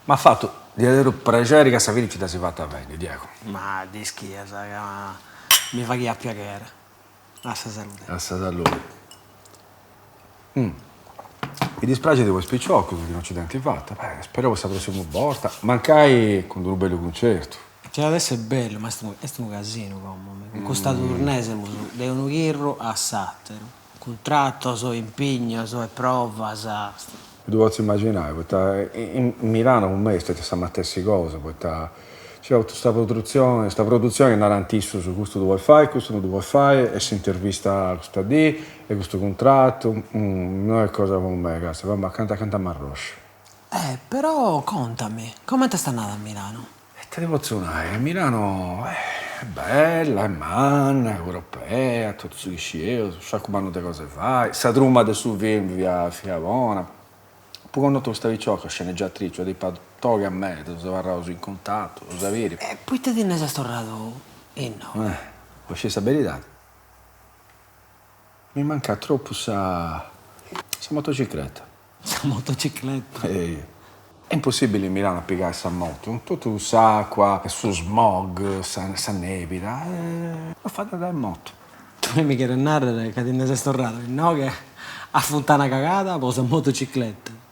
M'at fatu diaderu prexeri ca a sa fini nci dd'as fata a benni, Diegu. Ma dd'ischias ca mi faghiat piaghere. A sa salude. A sa salude. Mi dispraxit po is piciocus chi non nci dd'ant fata, beh, spereus po sa prossima borta, mancai cun d'unu bellu cuncertu. Tiat esser bellu, ma est unu casinu como, cun custa tournée semus de unu chirru a s'ateru, cuntratos, impignos e provas. Mi ddu potzu immaginai, poita in Milano cun mei est stetia sa matessi cosa, poita nci fiat totu custa produtzioni, custa produtzioni chi narant issus custu ddu podis fai, custu no ddu podis fai, e s'intervista custa dì, e custu cuntratu, no est cosa po mei, cazzu, acanta acanta m'arrosciu. Eh, però contami, comente est andada a Milano? Ita ti potzu nai, Milano est bella, est manna, europea, totu su chi scieus, sciacu mannu de cosa 'e fai, sa truma de su film fiat fiat bona. Apu connotu custa picioca sceneggiatrici, una tipa toga meda, seus abarraus in cuntatu, eus a biri. E poita ti nde ses torradu inoghe? Po sciri sa beridadi mi mancat tropu sa sa motocicleta. Sa motocicletta? Eja. Est impossibili in Milano a pigai sa moto, cun totu s'acua, su smog, sa nebida, l'ho fatta andai in moto. Tue mi cheres narrer ca ti nde ses torradu inoghe a Funtana Cagada po sa motocicletta.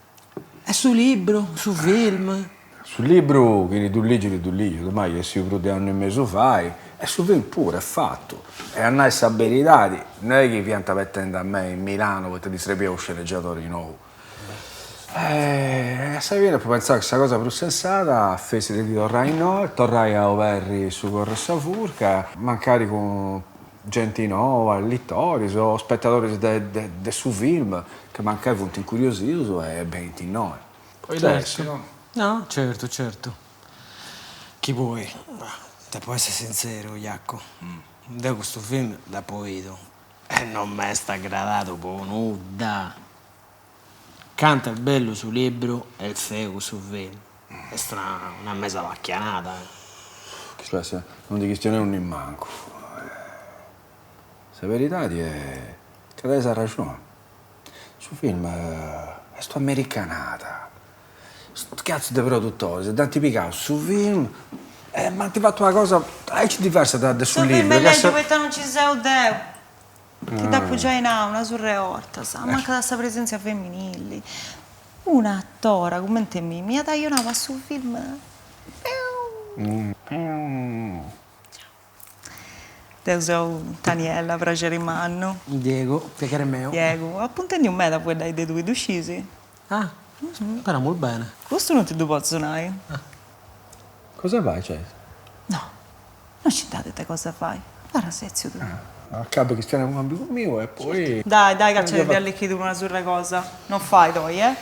E su libru, su film? Su libru chini ddu ligit ddu ligit, ormai est essiu prus de annu e mesu fait, e su film puru est fatu. E a nai sa beridadi, no est chi fiant abetendi a mei in Milano poita ddis srebiat unu sceneggiadori nou. E a sa fini apu pentzau chi sa cosa prus sensada fessit de ndi torrai innoi, torrai a oberri su Corr'e sa Furca, mancari cun genti noa, litoris o spetadoris de de su film ca mancai funt incuriosius e benint innoi. Poita essi, no? No, certu, certu. Chi poi, depo esser sintzeru, Jacu, deo custu film dd'apo 'idu e non m'est agradadu po nudda. Cantu est bellu su libru est feu cussu film. Est una una mesa pachianada. Custu non ndi chistioneus nimancu. Sa beridadi est ca tenis arraxoni. Su film est un'americanada. Stu cazzu de produtoris dd'ant pigau su film e m'ant fatu una cosa aici diversa de su Su film libru est lègiu poita non ci seu deu. Ti dd'apu giai nau una surra 'e 'ortas, mancat sa presèntzia feminili. Un'atora cumenti mimi iat ai 'onau a su film. Deu seu Taniella, praxeri mannu. Diegu, piaghere meu. Diegu, apu intendiu meda fueddai de tui, ddu sciis? Ah, speramus bene. Custu non ti ddu potzu nai. Cosa fai, Cesa? No, Non nci nd'at ite cosa fai, abarra sètziu tui. Acabu 'e chistionai cun amigu miu e poi. Dai, dai ca nc'est de allichiri una surra 'e cosa, non fait oi, eh?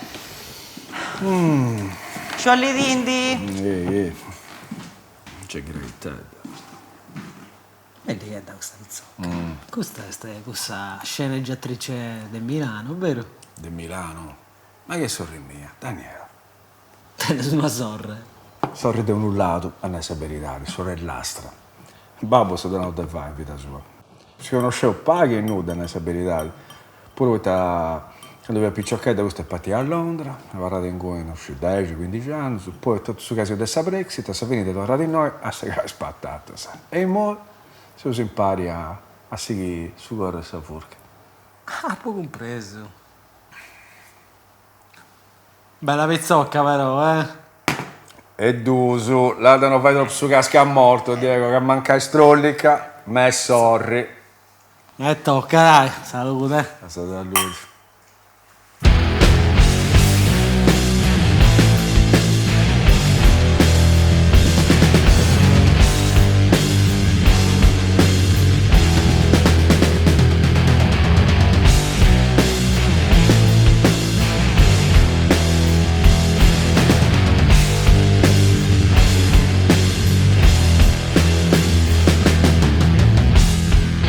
Sciollidindi! Ei, ei, nc'est graitedda. Bellighedda custa pitzoca. Custa est cussa sceneggiatrice de Milano, beru? De Milano? Ma chi est sorri mia, Daniela. Tenes una sorre? Sorri de unu ladu, a nai sa beridadi, sorellastra. Babbu s'est donau de fai in vida sua. Si connosceus pagu e nudda, a nai sa beridadi. Puru poita candu fia piciochedda custa est partia a Londra, abarrada inguni no sciu dexi, cuindixi annus, poi totu su casinu de sa Brexit, a sa fini est torrada innoi a segai is patatas. E immoi seus impari a sighiri su corru 'e sa furca. Apu cumpresu. Bella pitzocca però, eh! E dus, là no fai tropu su cascamortu, Diego, ca mancai strollica, m'est sorri. E tocca, dai, salude. A sa saludi.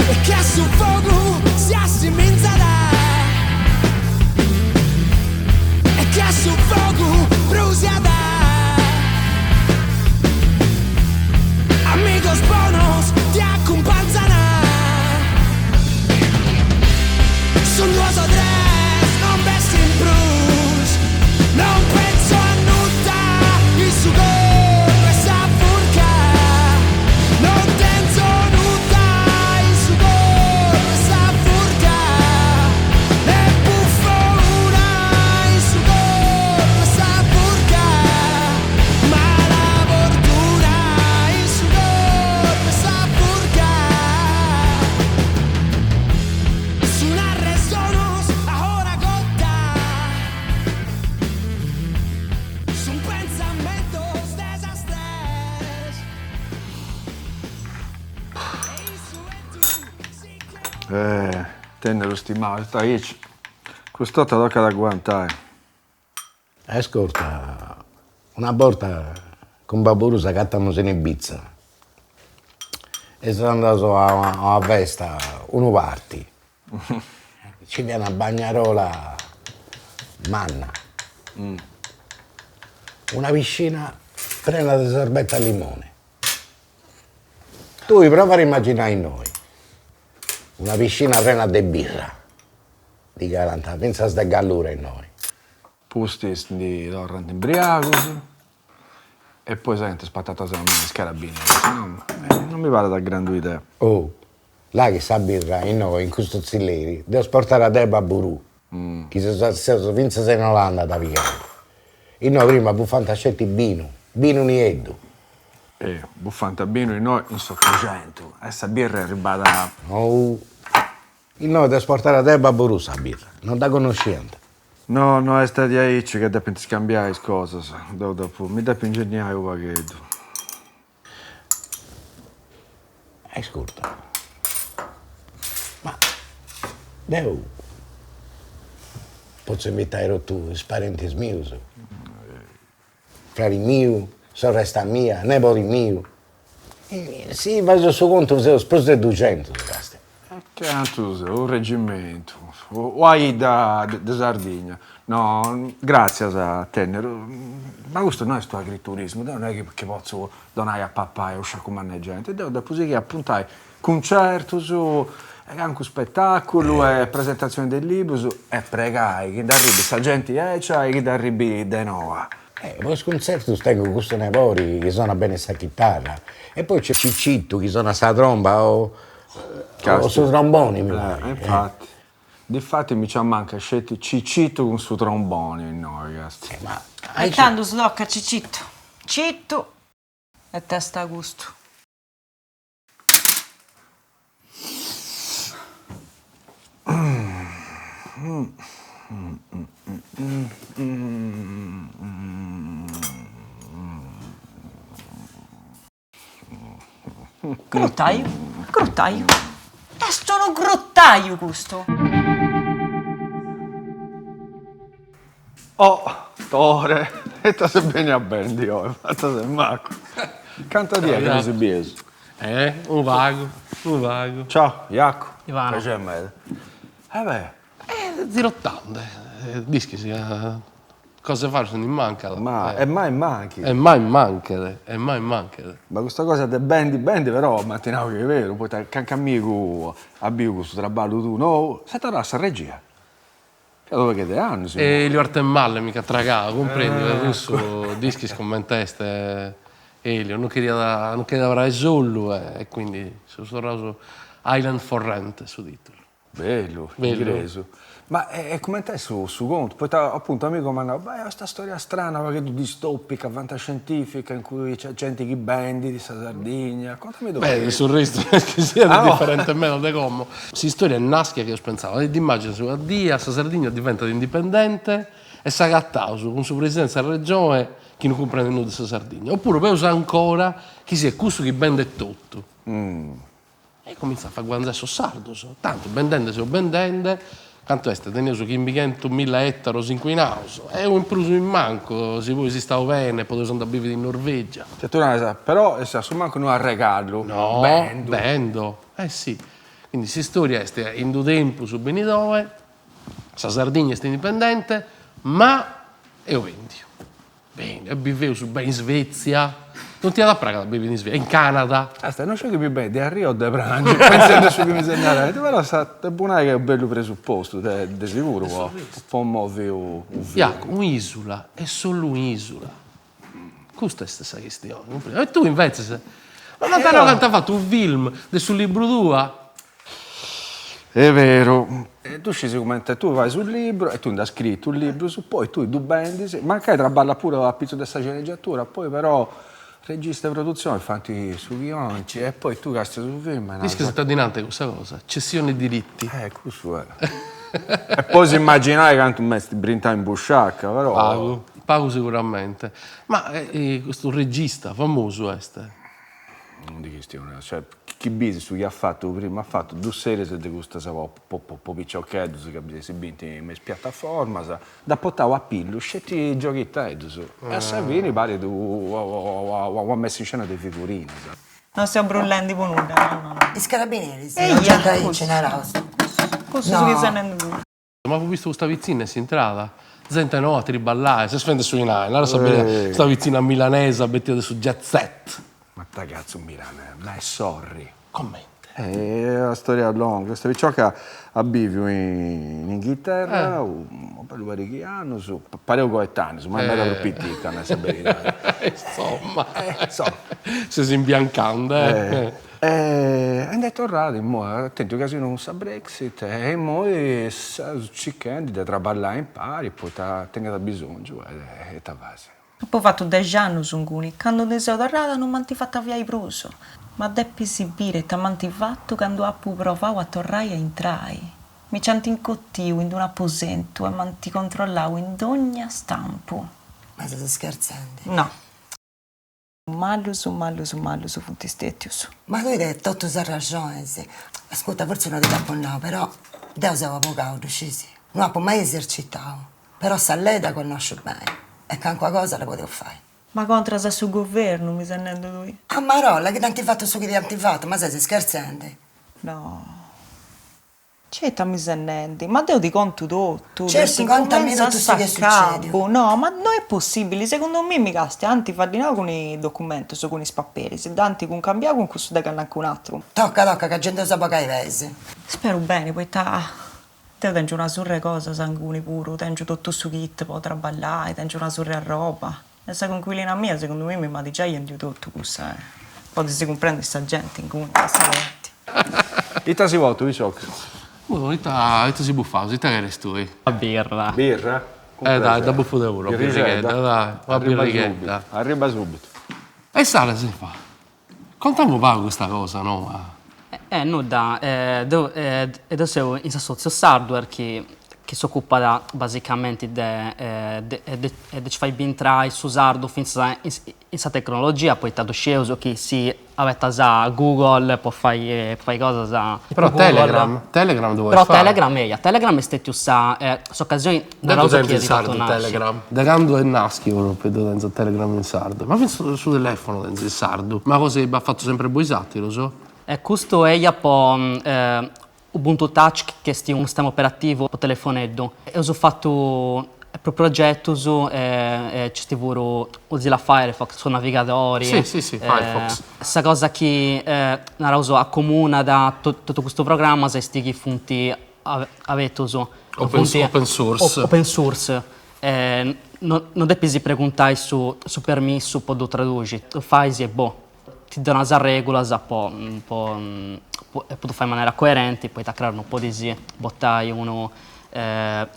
E che a su fogu si assiminzat. Eh, tenneru stimau, est aici. Cust'orta tocat a aguantai. Ascurta, una borta cun babbu tuu s'agatamus in Ibiza e seus andaus a una festa, unu party, nci fiat una bagnarola manna, una piscina prena de sorbetto a limoni. Tui prova a immaginai innoi, una piscina prena de birra, ndi calant fintzas de Gallura innoi. Pustis ndi torrant imbriagus e poi s'agatant is patatas me is carabineris, no non mi paret a grandu idea. Oh, là chi sa birra innoi in custu tzilleri dd'eus portada deu e babbu tuu, chi seus artziaus fintzas in Olanda a dda pigai. Innoi prima bufant sceti binu, binu nieddu. E bufant binu innoi in s'Otuxentu e sa birra est arribada. Oh, innoi dd'eus portada deu e babbu tuu sa birra, non dda connosciant. No, no est diaici ca depint scambiai is cosas, deu depu, mi depu ingenniai u' pagheddu. Ascurta, ma deu potzu invitai totu is parentis mius, fradi miu, sorresta mia, nebodi miu, si fadeus su contu seus prus de duxentus, casti. E cantu seus, unu regimentu, una 'idda de Sardigna. No, gràtzias Tenneru, ma custu no est u'agriturismu, deu no est chi potzu donai a papai a u' sciacu mannu 'e genti, deu depu sighiri a puntai cuncertus e cancu spetaculu e presentazioni de librus e pregai chi nd'arribit sa genti 'ecia e chi nd'arribit de noa. Po is cuntzertus tengu custu nebori chi sonat beni sa chitarra e poi c'est Cicitu chi sonat sa tromba o su tromboni mi parit. Infati, difati mi nci ammancat sceti Cicitu cun su tromboni innoi est. E tandus tocat Cicitu, Citu e testa custu. Grutaiu, grutaiu. Est unu grutaiu custu! Oh, Tore, ita ses beni a bendi oi, fata ses macu. Canta dies chi non si bieus. Eh, unu pagu, unu pagu. Ciao, Jacu. Ivano. Praxeri meda. Eh beh. Eh, zirottande, dd'ischis ca cosa 'e fai non ndi mancat. Ma, e mai manchit. E mai manchet, e mai manchet. Ma custa cosa de bendi bendi però m'ant nau chi est beru, poita cancu amigu at biu custu traballu tuu nou, ses torrau a sa regia. Fiat unu pagheddu de annus. E Elio Artemalle mi ch'at tragau, cumprendi, ca cussu dd'ischis comente est Elio, non cheriat non cheriat abarrai solu e quindi seus torraus Island for Rent su titulu. Bellu, ingresu. Ma e comente est su su contu, poita apuntu amigu m'at nau, beh custa storia strana unu pagheddu distopica, fantascientifica in cui nc'est genti chi bendit sa Sardigna, contami Beh, de su restu no est chi siat diferente meda de como. S'istoria est naschia chi eus pentzau, ti dd'immaginas una dia sa Sardigna diventat indipendente e s'agataus cun su presidente de sa Regione chi no cumprendet nudda de sa Sardigna, opuru peus ancora chi siat cussu chi bendet totu. E comintzat a fai guadanzai sos sardos, tantu bendende seus bendende, cantu est, teneus chimbichentumilla ettaros incuinados, e unu in prus unu in mancu, si poi s'istaus bene podeus andai a biviri in Norvegia. Cioè tu naras, però est a su mancu no arregallu, no, bendo. Bendo, eh si, quindi s'istoria est in d'u tempus benidore, sa Sardigna est indipendente, ma eo bendiu Beni, e biveus beni in Svezia, non t'iat a praxi a bivi in Svezia, in Canada. Est, non sciu chi mi benit de arri o de prangi, pentzendi a su chi mi ses narendi, però sa, depu nai chi est u' bellu presuppostu, de de siguru po po movi u film. Jacu, un'isula est solu un'isula, custa est sa chistioni, cumprendi, e tui invetzes, ma m'ant nau chi ant fatu unu film de su libru tua Est beru. E tu scisi cumenti tui fais u' libru e tui nd'as scritu librus, poi tui ddu bendis, mancai traballas puru a pitzus de sa sceneggiatura, poi però regista e produtzioni faint su chi 'olint e poi tui castias su film e naras. Ischis ita ddi nant cussa cosa? Cessione diritti. Eh cussu est. E pois immaginai cantu m'est brintau in busciaca, però. Pagu, pagu siguramente. Ma custu regista famosu est? Non ndi chistionaus, cioè. Chi bis su chi at fatu prima, at fatu dus series de custas po po piciocheddus chi si bint me is piataformas, nd'at portau a pillu sceti gioghiteddus e a sa fini parit una messa in scena de figurinas. No seu brullendi po nudda, no no no. Is carabineris no nc'ant aici naraus. Cussu su chi ses nendi tui. Ma apu bistu custa pitzinna in s'intrada, zente noa a triballai, ses fendi su 'inai, nara sa beridadi, custa pitzinna milanesa bettia de su jet set. Ma ita catzu milanesa, ma est sorri. Comente? Est una storia longa, custa picioca at biviu in Inghilterra u' bellu pariga 'e annus, pareus coetaneus, ma est meda prus pitica a nai sa beridadi. Insomma, ses imbiancande. E nd'est torrada immoi, at tentu casinu cun sa Brexit e immoi seus circhendi de traballai impari poita teniat abisongiu e ita fais. Apu fatu dex'annus inguni, candu ndi seu torrada non m'ant fatu aviai prus. Ma depis biri ita m'ant fatu candu apu provau a torrai a intrai. Mi nci ant incotiu in d'un'aposentu e m'ant controllau in dogna stampu. Ma ses scherzendi? No. Mallus, mallus, mallus funt stètius. Ma tui tenis totus is raxonis. Ascurta, fortzis no ti dd'apu nau, però deu seu abogau, ddu scis? No apu mai esercitau, però sa lei dda connosciu beni e calincuna cosa dda podeus fai. Ma contras a su governu, mi ses nendu tui? A marolla, chi t'ant fatu su chi ti ant fatu, ma ses scherzendi? No. Cioè ita mi ses nendi? Ma deu ti contu totu, de Certu, contami s'incumentzu a totu su chi est s'acabu. sucediu. No, ma no est possibili, segundu mimmi càstia, ant faddinau cun is documentus, cun is paperis, dd'ant cuncambiau cun cussu de calincun'atru. Toca, toca, ca gei nd'eus a bogai peis. Speru beni, poita deu tengiu una surra 'e cosas inguni puru, tengiu totu su kit po traballai, tengiu una surra 'e arroba. E sa concuilina mia segundu mimmi m'at giai 'endiu totu cussa, eh. Podis cumprendi sa genti inguni, lassa perdi. Ita si portu, piciocus? Boh, ita ita si bufaus, ita cheres tui? Una birra. Birra? Eh dai, dda bufu deu puru, una birrighedda, dai, una birrighedda. Arriba subitu. E Sara si fa? Contami unu pagu custa cosa, no? Ma. Eh nudda, deu deu seu in s'assotziu Sardware chi chi s'ocupat basicamenti de de de ci fai bintrai su sardu fintzas in sa tecnologia, poita ddu scieus chi si abetas Google po fai po fai cosas Però Telegram, Telegram ddu podis Però fai. Telegram eia, Telegram est stetiu sa s'ocasioni Deu ddu tenzu in sardu Telegram. De candu est naschiu propriu ddu tenzu Telegram in sardu. Ma fintzas su telefono tenzu in sardu. Ma cosa chi b'at fatu sempre boisatterus? E custu eia po Ubuntu Touch chi est unu sistema operativu po telefoneddu. Eus fatu prus progetus e nc'est puru Mozilla Firefox, su navigadori. Si si si, Firefox. Sa cosa chi naraus acomunat totu custus programmas est chi funt abetus. Open source. Open source. No depis preguntai su permissu po ddu traduxi, ddu fais e boh. Ti donat is regulas po po ddu fai in manera coerenti, poita craru no podis botai unu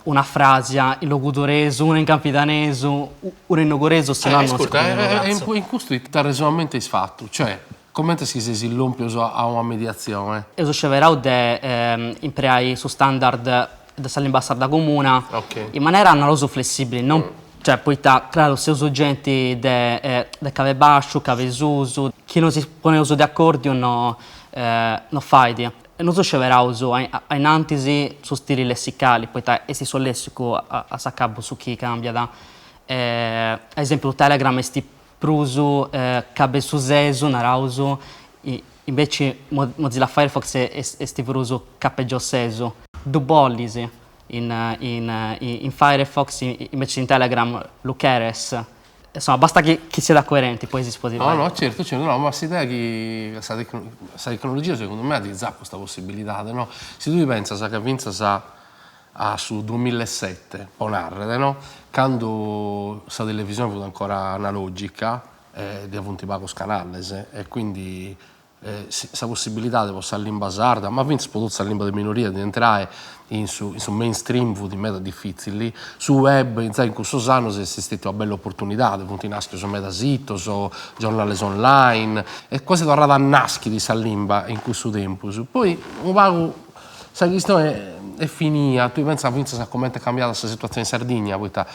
una frasia in logudoresu, una in campidanesu, una in nugoresu, si no non si cumprendit unu cazzu. In custu ita arresonamentu eis fatu? Cioè, comente est chi seis lompios a una mediatzione? Eus sceberau de impreai su standard de sa limba sarda comuna in manera naraus flessibili, non cioè poita craru seus genti de de cabe basciu, cabe susu, chi non si poneus de acordiu no no fait. E nosu sceberaus a innantis su stili lessicali, poita est su lessicu a s'acabu su chi cambiat. A esempiu Telegram est prus cabesusesu, naraus, inveci Mozilla Firefox est prus capegiossesu. Ddu bollis in in Firefox, inveci in Telegram lu cheres. Insoma, basta chi chi siat coerenti, poi si podit fai. No, no, certu, certu, no, ma s'idea chi sa sa tecnologia segundu me at zai custa possibilidade, no, si tui pentzas ca fintzas a su duamilla e sette, po narrer, no, candu sa televisione fut ancora analogica, ddi funt pagos canales e quindi sa possibilidade po sa limba sarda, ma fintzas po totu sa limba de minoria de intrae in su in su mainstream fut meda difitzili, su web inzà in cussos annos est stetiu una bella oportunidade, funt naschios meda sitos, giornales online, e quasi torrat a naschiri sa limba in cussu tempus, poi unu pagu sa chistione est finia, tui pentza fintzas a comente est cambiada sa situazione in Sardigna, poita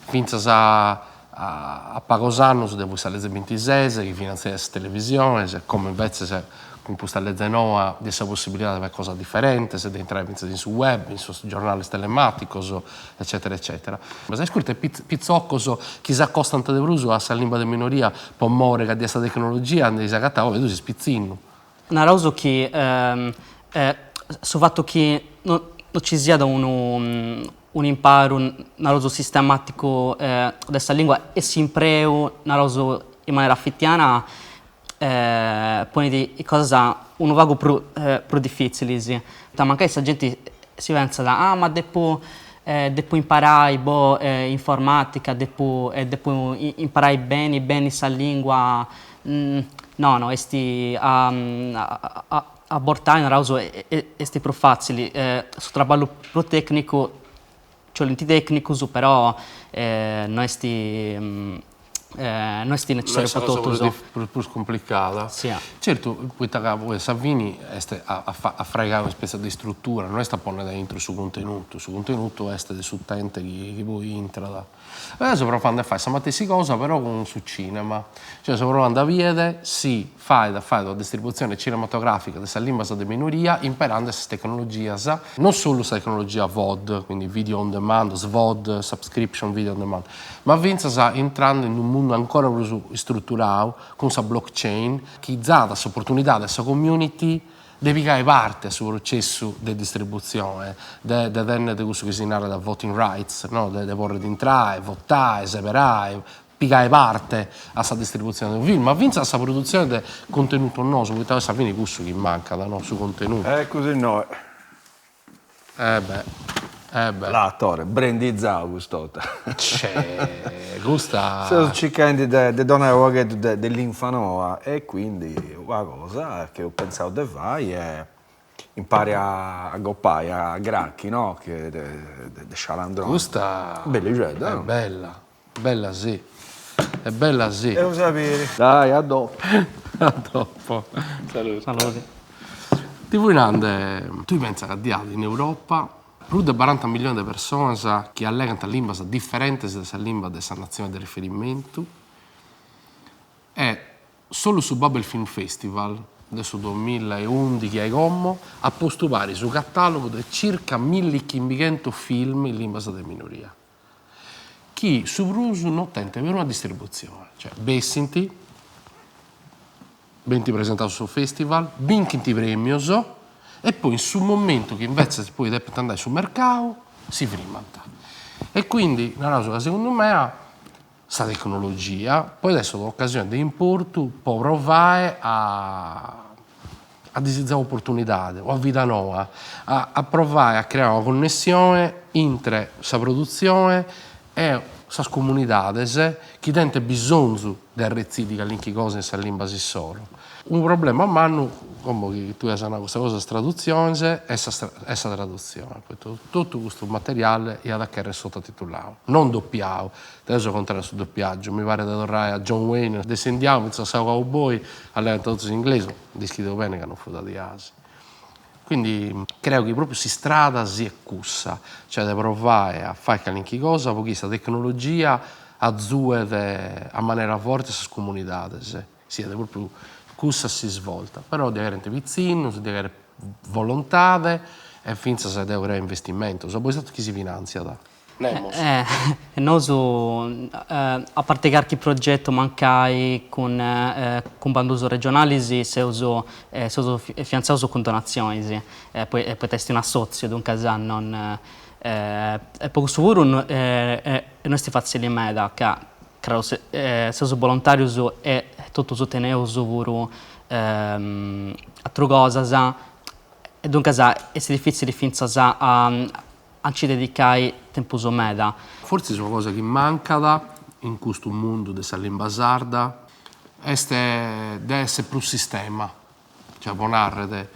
fintzas a a pagos annos ddi fut sa leze bintises chi finantziaiat sas televisiones, como invetzes. cun custa leze noa de sa possibilidade de fai cosas diferentes, de intrare fintzas in su web, in sos giornales telemàticos, eccètera eccètera. Ma s'ascurta pitzocos chi s'acostant de prus a sa limba de minoria po more ca de sa tecnologia nd'eis agatau, tui ses pitzinnu. Naraus chi su fatu chi no ci siat unu un'imparu, naraus, sistematicu de sa lingua e s'impreu, naraus, in manera fitiana ponit is cosas unu pagu prus prus difizilis, poita mancai sa genti si pentzat, ah ma depu depu imparai boh informatica, depu depu imparai beni beni sa lingua, no no est a a bortai naraus est prus fatzili, su traballu prus tecnicu Nci 'olint tecnicus, però no est no est necessariu po totus. No est sa cosa prus cumplicada. Certu, poita ca poi a sa fini est a a fraigai una spètzia de istrutura, no est a ponni aintru su cuntenutu, su cuntenutu est de s'utente chi poi intrat. Deu seu provende a fai sa matessi cosa però cun su cinema, cioè seu provende a bider si fait a fai una distributzione cinematografica de sas limbas de minoria imperande sas tecnologias, non solu sa tecnologia VOD, quindi video on demand, SVOD, subscription video on demand, ma fintzas intrande in unu mundu ancora prus istruturau cun sa blockchain chi zat s'oportunidade a sa community de pigai parte a su processu de distributzione, de de tenner cussu chi si narat voting rights, no, de de porrer intrai, votai, seberai, pigai parte a sa distributzione de unu film, ma fintzas a sa produtzione de contenutos noos, poita a sa fini cussu chi mancat, no, su contenutu. Ecus innoe. Eh beh, eh beh. Latore, brandizau cust'orta. Cioè, custa. Seus circhendi de de donai u' pagheddu de de linfa noa e quindi una cosa chi eus pentzau de fai est impari a gopai, a Crachi no, che de de Scialandrone. Custa. Bellixedda no? Est bella. Bella si. Est bella si. Eus a biri. Dai, a dopo. A dopo. Saludi. Saludi. Ti fui nande, tui pentza ca ddi at in Europa prus de baranta milliones de personas chi allegant limbas diferentes de sa limba de sa natzione de riferimentu e Solu su Babel Film Festival, de su duamilla e ùndighi a como, at postu paris su catàlogu de circa millichimbichentos film in limbas de minoria. chi su prus no tenent peruna distributzione, cioè bessint, benint presentados a su festival, binchint prèmios e poi in su momentu chi invetzes poi depent andai in su mercau si frimmant. E quindi naraus ca segundu mea sa tecnologia podet esser un'ocasione de importu po provare a a disizare un'oportunidade, una vida noa, a a provare a creare una connessione intre sa produtzione e sas comunidades chi tenent bisonzu de arretzire calchi cosa in sas limbas issoro. Unu problema mannu, como chi tue as nau custa cosa sas tradutziones, est sa est sa tradutzione, poita totu custu materiale iat a cherrer sottotitulau, non dopiau, Deo so contrariu a su dopiàgiu, mi paret de torrai a John Wayne de s'indianu fintzas a su cowboy allegant totus in inglesu, nd'ischideus bene ca non fut diasi. Quindi creo chi propriu s'istrada siat cussa, cioè de provai a fai calchi cosa po chi sa tecnologia azuet a manera forte sas comunidades, siat propriu cussa s'isvolta, però ddi cherent pitzinnos, ddi cheret volontade e fintzas deo creo investimentos, a bois chi si finantziat Nemos. Eh, nosu, a parte carchi progetu mancai cun cun bandus regionalis seus seus fiantziaus cun donatzionis, poi poita est un'assotziu duncas non e po cussu puru no est fatzili meda ca craru seus volontarius e totus teneus puru atras cosas e duncas est difitzili fintzas a a nci dedicai tempus meda. Fortzis una cosa chi mancat in custu mundu de sa limba sarda est de esser prus sistema, cioè po narrer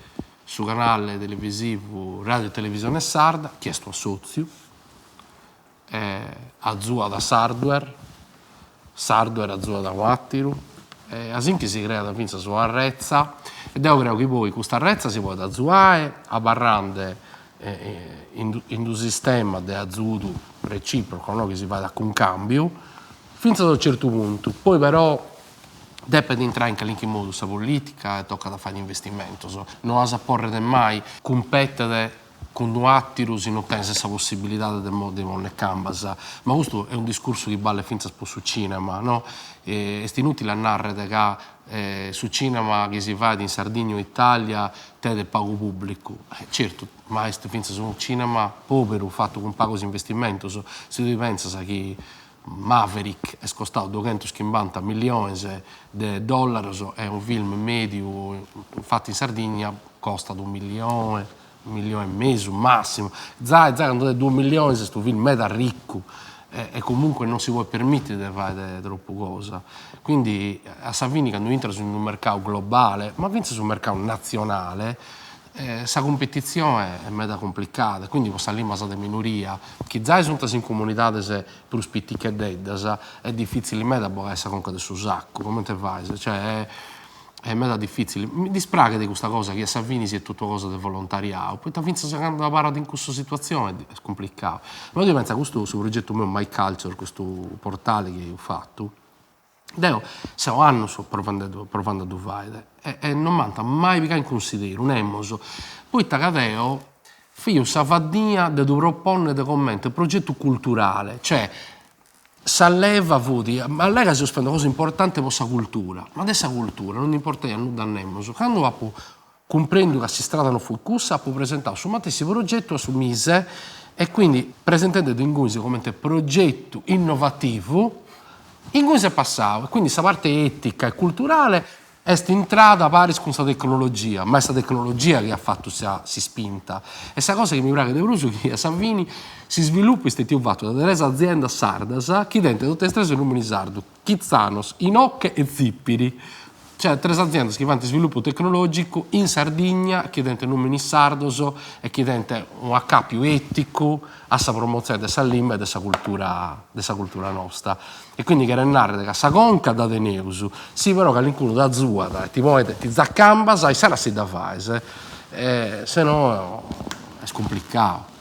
su canale televisivu Radio Televisione Sarda, chi est un'assotziu, azuat Sardware, Sardware azuat u' atteru, e asinchi si creat fintzas una retza, e deo creo chi poi custa retza si podet azuare abarrande in unu sistema de azudu reciproco, no, chi si fait a cuncambiu, fintzas a unu certu puntu, poi però. Depet intrai in calinchi modu sa politica e tocat a fai investimentos. No as a pòrrere mai cumpètere cun unu àteru si no tenes sa possibilidade de de pònnere cambas. Ma custu est unu discursu chi balet fintzas po su cinema, no? Est inutile a nàrrere ca su cinema chi si fait in Sardigna o Italia tenet pagu pùblicu. Certu, ma est fintzas unu cinema pòberu fatu cun pagos investimentos. Si tui pentzas chi Maverick est costadu dughentoschimbanta milliones de dollaros e unu film mèdiu fatu in Sardigna costat unu millione, unu millione e mesu massimu, zai zai candu tenet duos milliones est unu film meda riccu e comunque non si podet permittiri de fai tropu cosa. Quindi a sa fini candu intras in unu mercau globale, ma fintzas unu mercau natzionale, Sa cumpetitzione est meda cumplicada, quindi po sas limbas de minoria, chi zai sunt in comunidades prus piticheddeddas, est difitzili meda bogai sa conca de su saccu, comente fais, cioè est meda difitzili. Mi dispraghet custa cosa chi a sa fini siat totu cosa de volontariau, poita fintzas candu abarrat in cussa situatzione est cumplicau. Ma deu pentzu custu su progetu meu My Culture, custu portale chi aio fatu, Deo seu annus provende provende a ddu fai e e non m'ant mai pigau in cunsideru, nemos, poita ca deo fio sa faddina de ddu proponnere comente progetu culturale, cioè sa leva fut, ma lega seus faende una cosa importante po sa cultura, ma de sa cultura non nd'importaiat nudda a nemos, candu apu cumprendiu ca s'istrada non fut cussa apu presentau su matessi progetu a su Mise e quindi presentende ddu ingunis comente progetu innovativu, ingunis est passau e quindi sa parte etica e culturale est intrada paris cun sa tecnologia, ma est sa tecnologia chi at fatu sa s'ispinta e sa cosa chi mi praghet de prus chi a sa fini s'isviluppu est stetiu fatu dae tres aziendas sardas chi tenent totu e tres su nomini sardu, Chitzanos, Inoche e Zippiri, cioè tres aziendas chi faint isviluppu tecnologicu in Sardigna, chi tenent nùmenes sardos e chi tenent unu acàpiu èticu a sa promotzione de sa limba e de sa cultura de sa cultura nosta. E quindi cheret nàrrere ca sa conca dda teneus, si però calincunu t'azuat e ti ponet ti zat cambas, issara si dda fais, se no est cumplicau.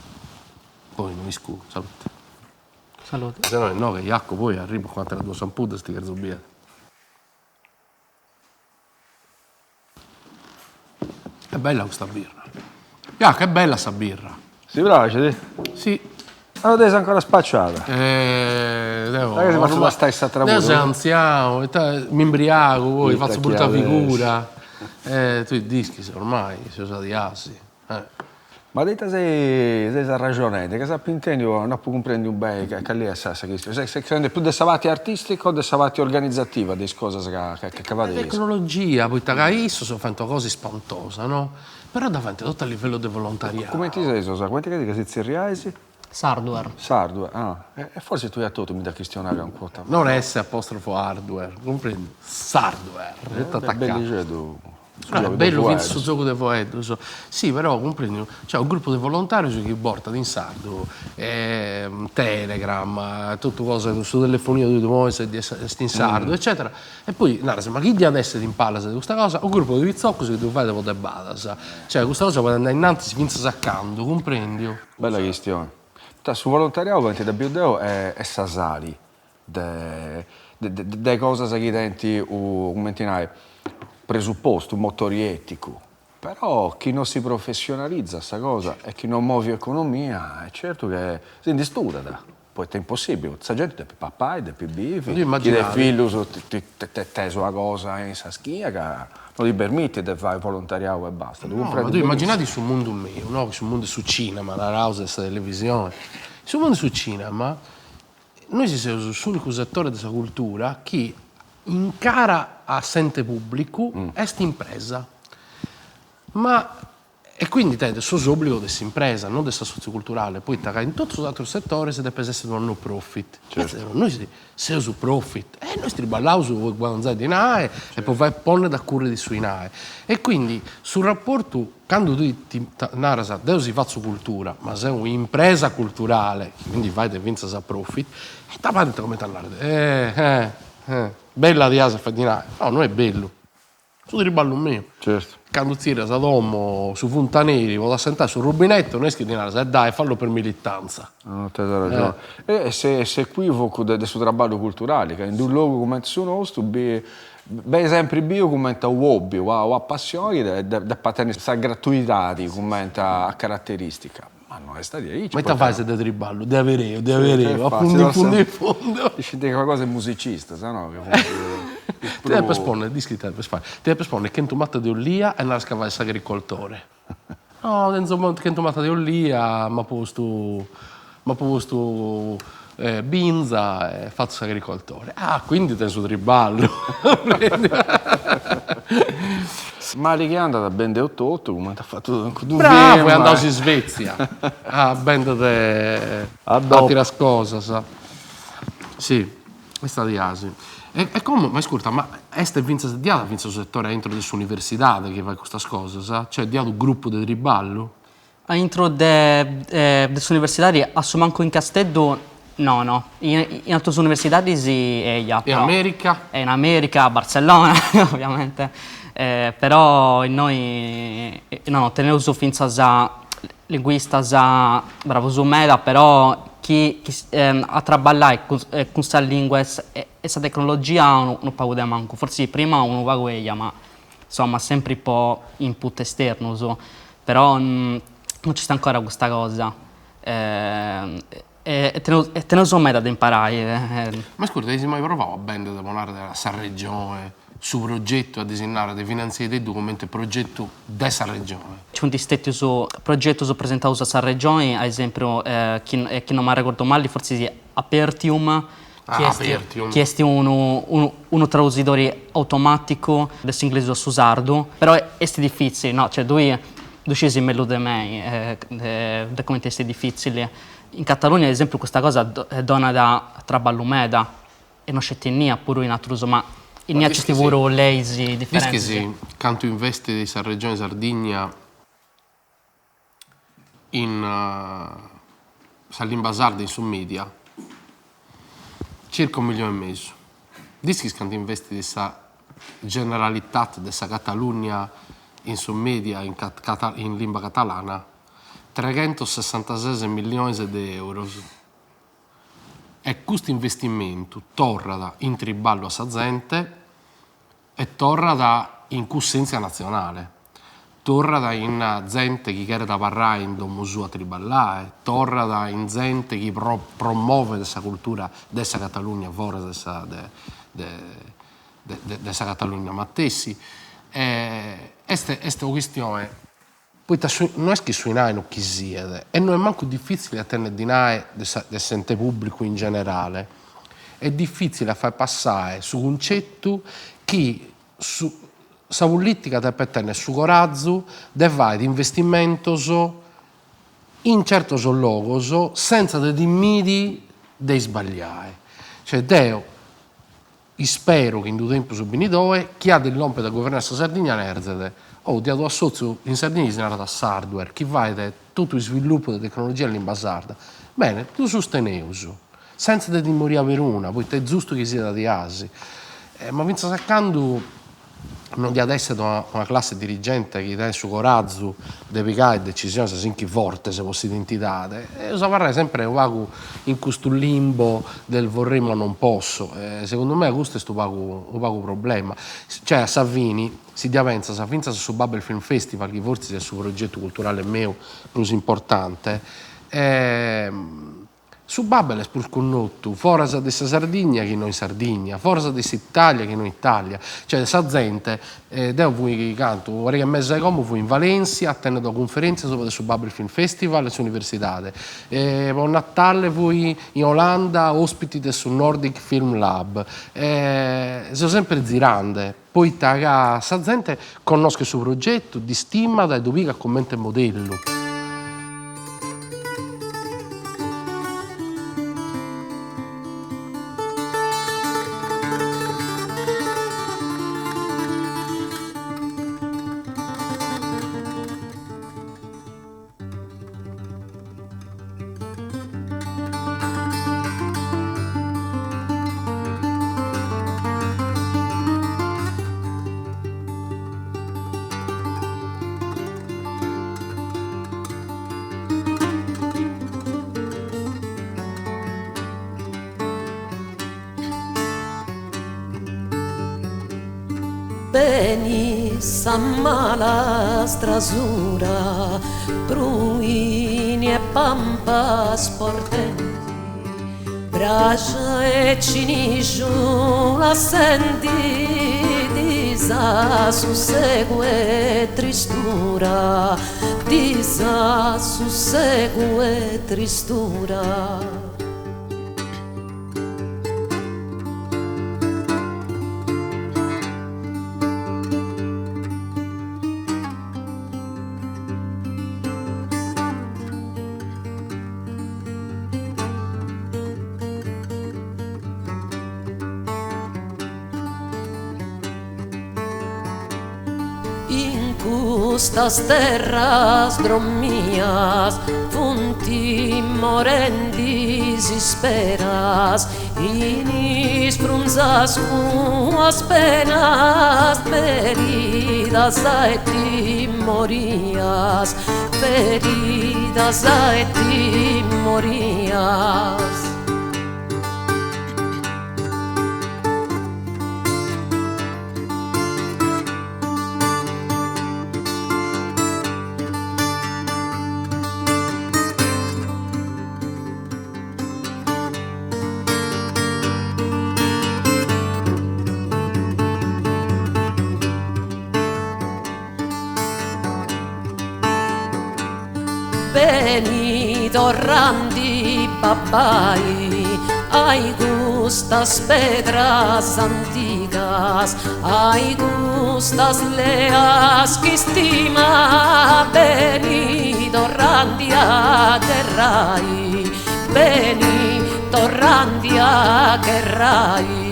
Poi no iscu, salute. Salute. Se no inoghe Jaco poi arribo cun ateras duas ampuddas ti cherzo biere. Est bella custa birra. Jaco est bella sa birra. Si praxit? Si. Ma no dd'eis ancora spaciada? Eh, deo... Dai chi si fatzu tastai s'atra puru. Deo seu antzianu, ita, m'imbriagu poi, fatzu brutta figura. Eh, tui dd'ischis ormai, seus diasi. Eh. Ma de ita seis arraxonendi? Ca s'apu intendiu no apu cumprendiu beni cali est sa chistioni. Seis chistionendi prus de sa parti artistica o de sa parti organizativa de is cosas ca fadeis? Tecnologia, poita ca issos faint una cosa ispantosa, no? Però dda faint totu a livellu de volontariau. Cumenti seis, cumenti chi si tzerriais? Sardware. Sardware, ah. E forsis tui a totu mi dda chistionai calincuna 'orta. Non S apostrofo hardware, cumprendi? Sardware, totu atacau. Bellixeddu Su giogu de Bellu fintzas su giogu de foeddus. Si, però cumprendiu, nc'est unu grupu de volontarius chi portat in sardu Telegram, totu cosa, su telefoninu tui ddu ponis e est in sardu eccetera e poi naras, ma chi diat essiri in palas de custa cosa? Unu grupu de pitzocus chi ddu fait po de badas. Cioè custa cosa podit andai innantis fintzas a candu, cumprendiu? Bella chistioni. Poita su volontariau, cumenti dda biu deu, est sa sali de de cosas chi tenint u cumenti nai presuppostu, motori eticu, però chi non si professionalizzat sa cosa e chi non movit economia est certu che si ndi studat, poita est impossibili, sa genti depit papai, depit bivi, chi tenit fillus tenis una cosa in sa schina ca non ti permittit de fai volontariau e basta, ddu cumprendu benissimo. Immaginadi su mundu miu, no, su mundu de su cinema, naraus, de sa televisioni, su mundu de su cinema Nois seus s'ùnicu setore de sa cultura chi in cara a s'ente pùblicu est impresa, ma e quindi tenet sos òbligos de s'impresa, non de s'assòtziu culturale, poita ca in totu sos àteros setores depes esser una no profit, nois seus profit e nois triballaus po guadanzai dinai e po fai ponnere a currere su 'inai e quindi su raportu Candu tui ti naras, deu si fatzu cultura, ma seu un'impresa culturale, chi quindi fait fintzas a profit, e t'abarrant cumenti a narrer, eh eh eh, bella dias a fai dinai. No, no est bellu. Su triballu miu. Certu. Candu tzerrias a domo su funtaneri po t'assentai su rubinettu no est chi ddi naras e dai fallo per militanza. No, tenes arrexoni. E s'equivocu de su traballu culturali, ca in d'unu logu cumenti su nostu bi benit sempri biu cumenti a u' hobby o a una passioni chi depat tenni sa gratuidadi cumenti a carateristica, ma no est diaici. Ma ita fais de triballu? De avereu, de avereu, a fundu in fundu in fundu. Scit una cosa 'e musicistas, no? Chi funt Ti depes ponni, dd'ischis ita depes fai, ti depes ponni chentu matas de olia e naras ca fais s'agricoltore. No, tenzo chentu matas de olia, m'apo postu m'apo postu binza e fatzo s'agricoltore. Ah, quindi tenes su triballu. Mali chi andat bendeus totu, cumenti at fatu cuddu film. Bravu, est andau in Svezia a bendere ateras cosas. Si, est diasi. E como, ma iscurta, ma est fintzas, ddi at fintzas unu setore aintro de s'universidade chi fait custas cosas? Cioè ddi at unu grupu de triballu? A intro de de s'universidadi, a su mancu in Casteddu, no no. In in ateras universidadis eja. In America? In America, a Barcellona, ovviamente. Però innoi no no, teneus fintzas linguistas bravus meda, però chi chi a traballai cun cun sa lingua e e sa tecnologia unu pagu de mancu, fortzis prima unu pagu eja, ma insoma sempri po input esternus, però non nc'est ancora custa cosa e teneus e teneus meda de imparai. Ma iscurta, eis mai provau a bendere, po narrer, a sa Regione su progetu a ddis narrer de finantziaideddu comente progetu de sa Regione? Nci funt stètius progetus presentaus a sa Regioni, a esempiu, chi chi non m'arregordu mali, fortzis Apertium, chi est chi est unu unu tradusidori automaticu de s'inglesu a su sardu, però est difitzili, no, cioè tui ddu sciis mellus de mei de cumenti est difitzili. In Catalugna ad esempiu custa cosa donat traballu meda e no sceti innia, puru in atrus, ma innia nc'est puru leis diferentis. Ischis cantu investit sa Regione Sardigna in sa limba sarda in su media, circa u' milioni e mesu. Dd'ischis cantu investit sa Generalitat de sa Catalugna in su media in in limba catalana? Treghentossessantases milliones de euros. E custu investimentu torrat in triballu a sa zente E torrat in cussèntzia natzionale, torrat in zente chi cheret abarrai in domo sua a triballare, torrat in zente chi promovet sa cultura de sa Catalugna foras de sa de de de sa Catalugna matessi. Est est una chistione Poita su no est chi su 'inai no chi siat e no est mancu difitzili a tenni dinai de sa de s'ente pubblicu in generale, est difitzili a fai passai su cuncetu chi su sa politica depet tenni su corazu de fai investimentos in certos logos sentza de timiri de isbagliai. Cioè deo Ispero chi in d'u tempus benidore chi at a lòmpere a guvernare sa Sardigna nerzet, oh, ddi at unu assòtziu in Sardigna chi si narat Sardware, chi faet totu isviluppu de tecnologia in limba sarda. Bene, ddu susteneus, sentza de timoria peruna, poita est giustu chi siat diasi. Ma fintzas a candu non diat èssere una una classe dirigente chi tenet su corazu de pigare decisiones asinchi fortes po s'identidade, eus a abarrare sempre unu pagu in custu limbo del vorrei ma non posso, e segundu mei custu est unu pagu unu pagu problema. Cioè a sa fini, si ddia pentzas, fintzas su Babel Film Festival, chi fortzis est su progetu culturale meu prus importante, Su Babel est prus connotu foras de sa Sardigna chi no in Sardigna, foras de s'Italia chi no in Italia. Cioè sa zente, deo fui cantu, una pariga 'e meses a como fui in Valencia a tenner una cunferentzia subra de su Babel Film Festival in s'universidade, po Natale fui in Olanda ospiti de su Nordic Film Lab, seu sempre zirande, poita ca sa zente connoschet su progetu, dd'istimat e ddu pigat comente modellu. Beni sa mala strasura, pruini e pampas portendi, braxa e cinixu lassendi, disassussegu e tristura, disassussegu e tristura. In custas terras drommias funt morendi is isperas, in is frunzas cuas penas, feridas e timorias, feridas e timorias. Beni torrandi babbai ai custas pedras antigas, ai custas leas ch'istima, beni torrandi a gherrai, beni torrandi a gherrai.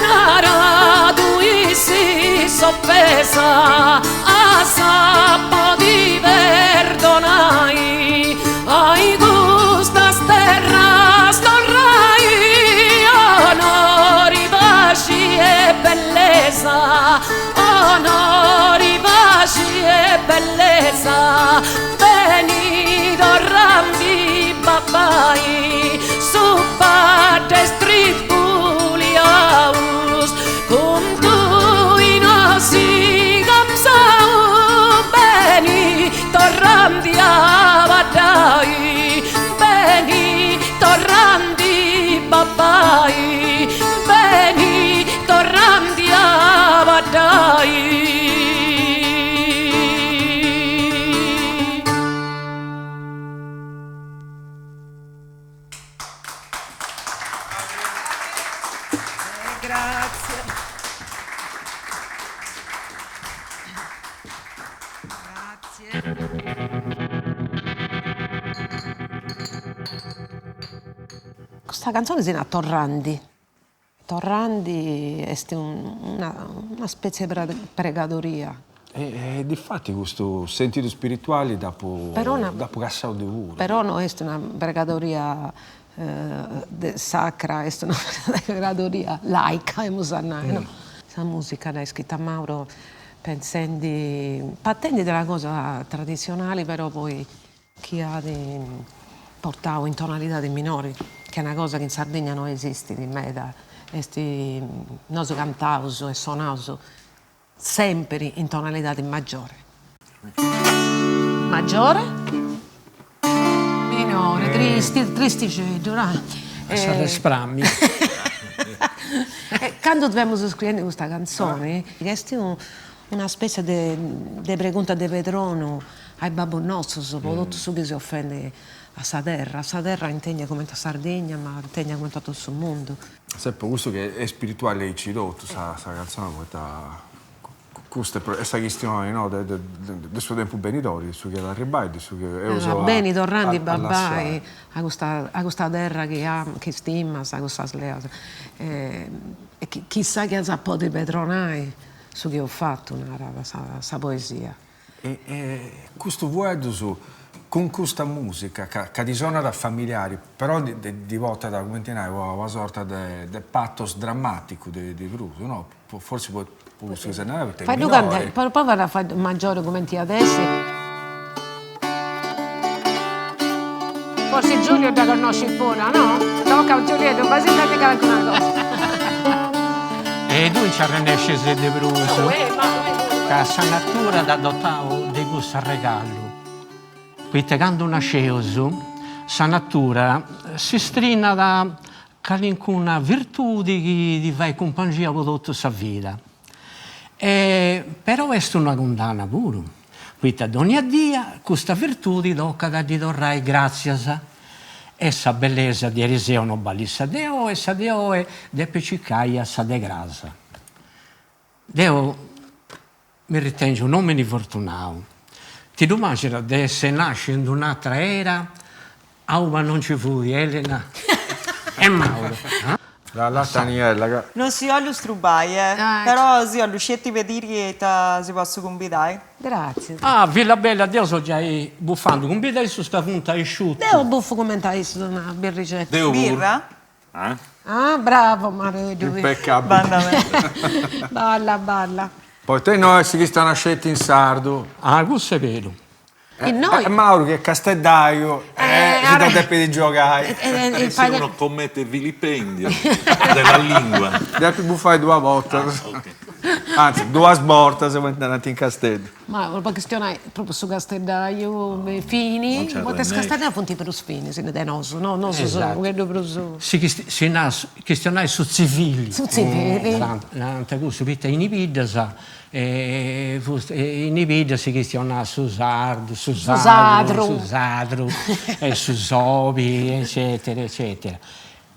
Nara tui si s'ofesa as a podi perdonai ai custas terras torrai onori paxi e bellesa onori paxi e bellesa beni torrandi babbai su baddes tribuliaus cun tui nosi capsaus beni torrandi a baddai beni torrandi babbai beni torrandi a baddai. Custa cantzone si narat Torrandi. Torrandi est una una spetzie de pregadoria. E difati custu sentidu spirituali dd'apu dd'apu cassau deu puru. Però no est una pregadoria sacra, est una pregadoria laica, emus a nai, no. Sa musica dd'at scrita Mauro pentzendi, partendi de una cosa traditzionali però poi chi at portau in tonalidadi minori, chi est una cosa chi in Sardigna no esistit meda, est, nosu cantaus e sonaus sempri in tonalidadi maggiore. Maggiore, minore, tristi, tristixeddu, no. S'arresprammiu. E candu femus scriendi custa cantzoni, est una spètzia de de pregunta de pedronu a is babbus nostus po totu su chi seus fendi a sa terra, a sa terra intendia cumenti a Sardigna ma intendia cumenti a totu su mundu. Sempre custu chi est spirituali aici totu sa sa cantzoni poita custa est sa chistioni no de de su tempus benidori de su chi at arribbai de su chi eus a Beni torrandi babbai a custa a custa terra chi chi stimas a custas leas e chissà chi as a podi pedronai su chi eus fatu narat sa sa poesia. E custus fueddus. Cun custa musica ca ca ti sonat familiari, però ti portat, cumenti nai, una sorta de de pathos drammaticu de de prus, no? Forsis po po cussu chi ses narende, poita est Fai ddu minori. cantai, prova a fai maggiore cumenti iat essi. Forsi Giulio dda connoscit puru, no? Toca Giulieddu, fai intendi calincuna cosa. E tui nci arrennescis de prus, ca sa natura t'at dotau de cussu arregallu. Poita candu nasceus, sa natura si strinat calincuna virtudi chi ti fait cumpangia po totu sa vida. E però est una cundanna puru, poita dònnia dia custa virtudi tocat a ddi torrai gràtzias. E sa bellesa de ariseu no balit sa de oi, sa de oi depit circai a sa de cras. Deu Mi ritèngiu un'òmini fortunau. Ti ddu imaginas de essi nàsciu in d'un'atra era auba non nci fut Elena e Mauro? La la Taniella ca. Non si 'ollu strubai, eh. Però si 'ollu sceti pediri ita si potzu cumbidai. Gratzias. Ah, Villabella, deu so giai bufandu, cumbida issus ca funt a isciutu. Deu bufu cumenti a issus una birrixedda. Deu puru. Birra? Ah, bravo Mareddu. Impeccabile. Banda meda. Balla, balla. Poita innoi si chistionat sceti in sardu. Ah, cussu est beru. Innoi. E Mauru chi est casteddaiu si dda depit giogai. E se uno commette vilipendio della lingua. Depit bufai duas bortas. Anzi, duas bortas cumenti narant in Casteddu. Ma po chistionai propriu su casteddaiu fini, poita is casteddaius funt prus finis de nosu, no? Nosu seus unu pagheddu prus. Si si narat chistionai su tzivili. Su tzivili. Narant cussu, poita in is biddas in is biddas si chistionat su sardu, su sadru, su sadru e su sobi eccetera eccetera.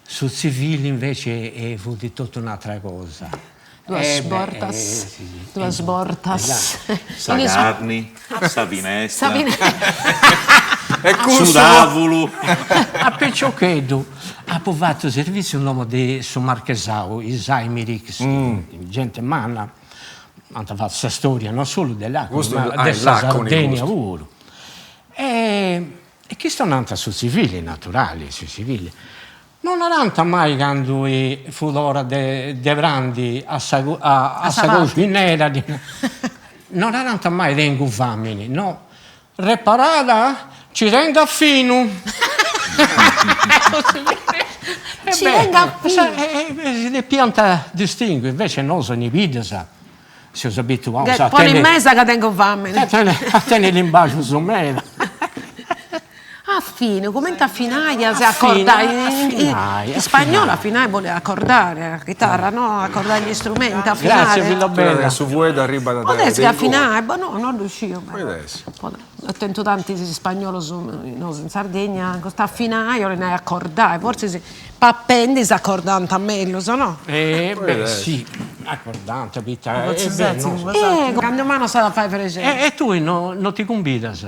Su tzivili invece fut totu un'atra cosa. Duas bortas, duas bortas. Sa carni, sa finestra, su tavulu. A piciocheddu apu fatu servitziu in domo de su marchesau, is Aymerich, genti manna, ant fatu sa storia non solu de Laconi ma de sa Sardegna puru. E chistionant su tzivili, naturali, su tzivili. Non narant mai candu fut ora de de prandi a sa a sa coxinera, non narant mai tengu famini, no, reparada ci tengat finu. Ci tengat finu. Si depiant distingui, invece nosu in is biddas seus abituaus a Poni in mesa ca tengu famini. A tenni limbàgius meda. Affinu, cumenti affinai, si accordai, in spagnolo affinai bolit accordare, a chitarra no, accordai gli strumenti, affinare. Grazie Villabella. Su fueddu arribat de Podit essi affinai, boh no, no ddu sciu. Podit essi. Ho tentu tantis spagnolus nosu in Sardegna, custu affinai 'olit nai accordai, fortzis papendi s'accordant mellus, no? Eh beh si, accordant, poita Eh, candu mai no s'at a fai prexeri. E tui no ti cumbidas?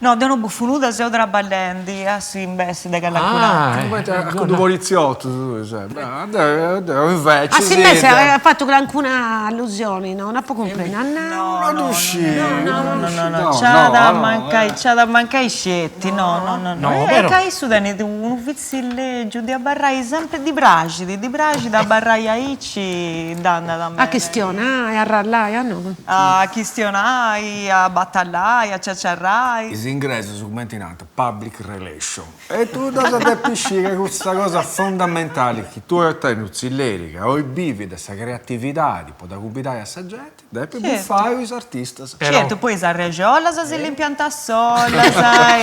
No, deu no bufu nudda, seu traballendi, a s'imbessi de calincun'atru. Cumenti a cuddu politziotu tui ses. Deu deu inveci A s'imbessi at fatu calincuna allusioni, no? No apu cumprendi. At nau. No ddu sciu. No, no, no, no, nc'at a mancai, nc'at a mancai sceti, no, no, no, no. Est ca issu tenit unu vitziu lègiu de abarrai sempri, ddi praxit, ddi praxit abarrai aici, dd'andat meda. A chistionai, a arrallai, a no? A chistionai, a batallai, a ciaciarrai. Is ingresus cumenti nant, public relation. E tui ddas depis sciri ca custa cosa fondamentali chi tui a tenni unu tzilleri ca oi bivit de sa creatividadi po dda cumbidai a sa genti, depit bufai cun is artistas. Certu, poi is arregiolas si limpiant a solas,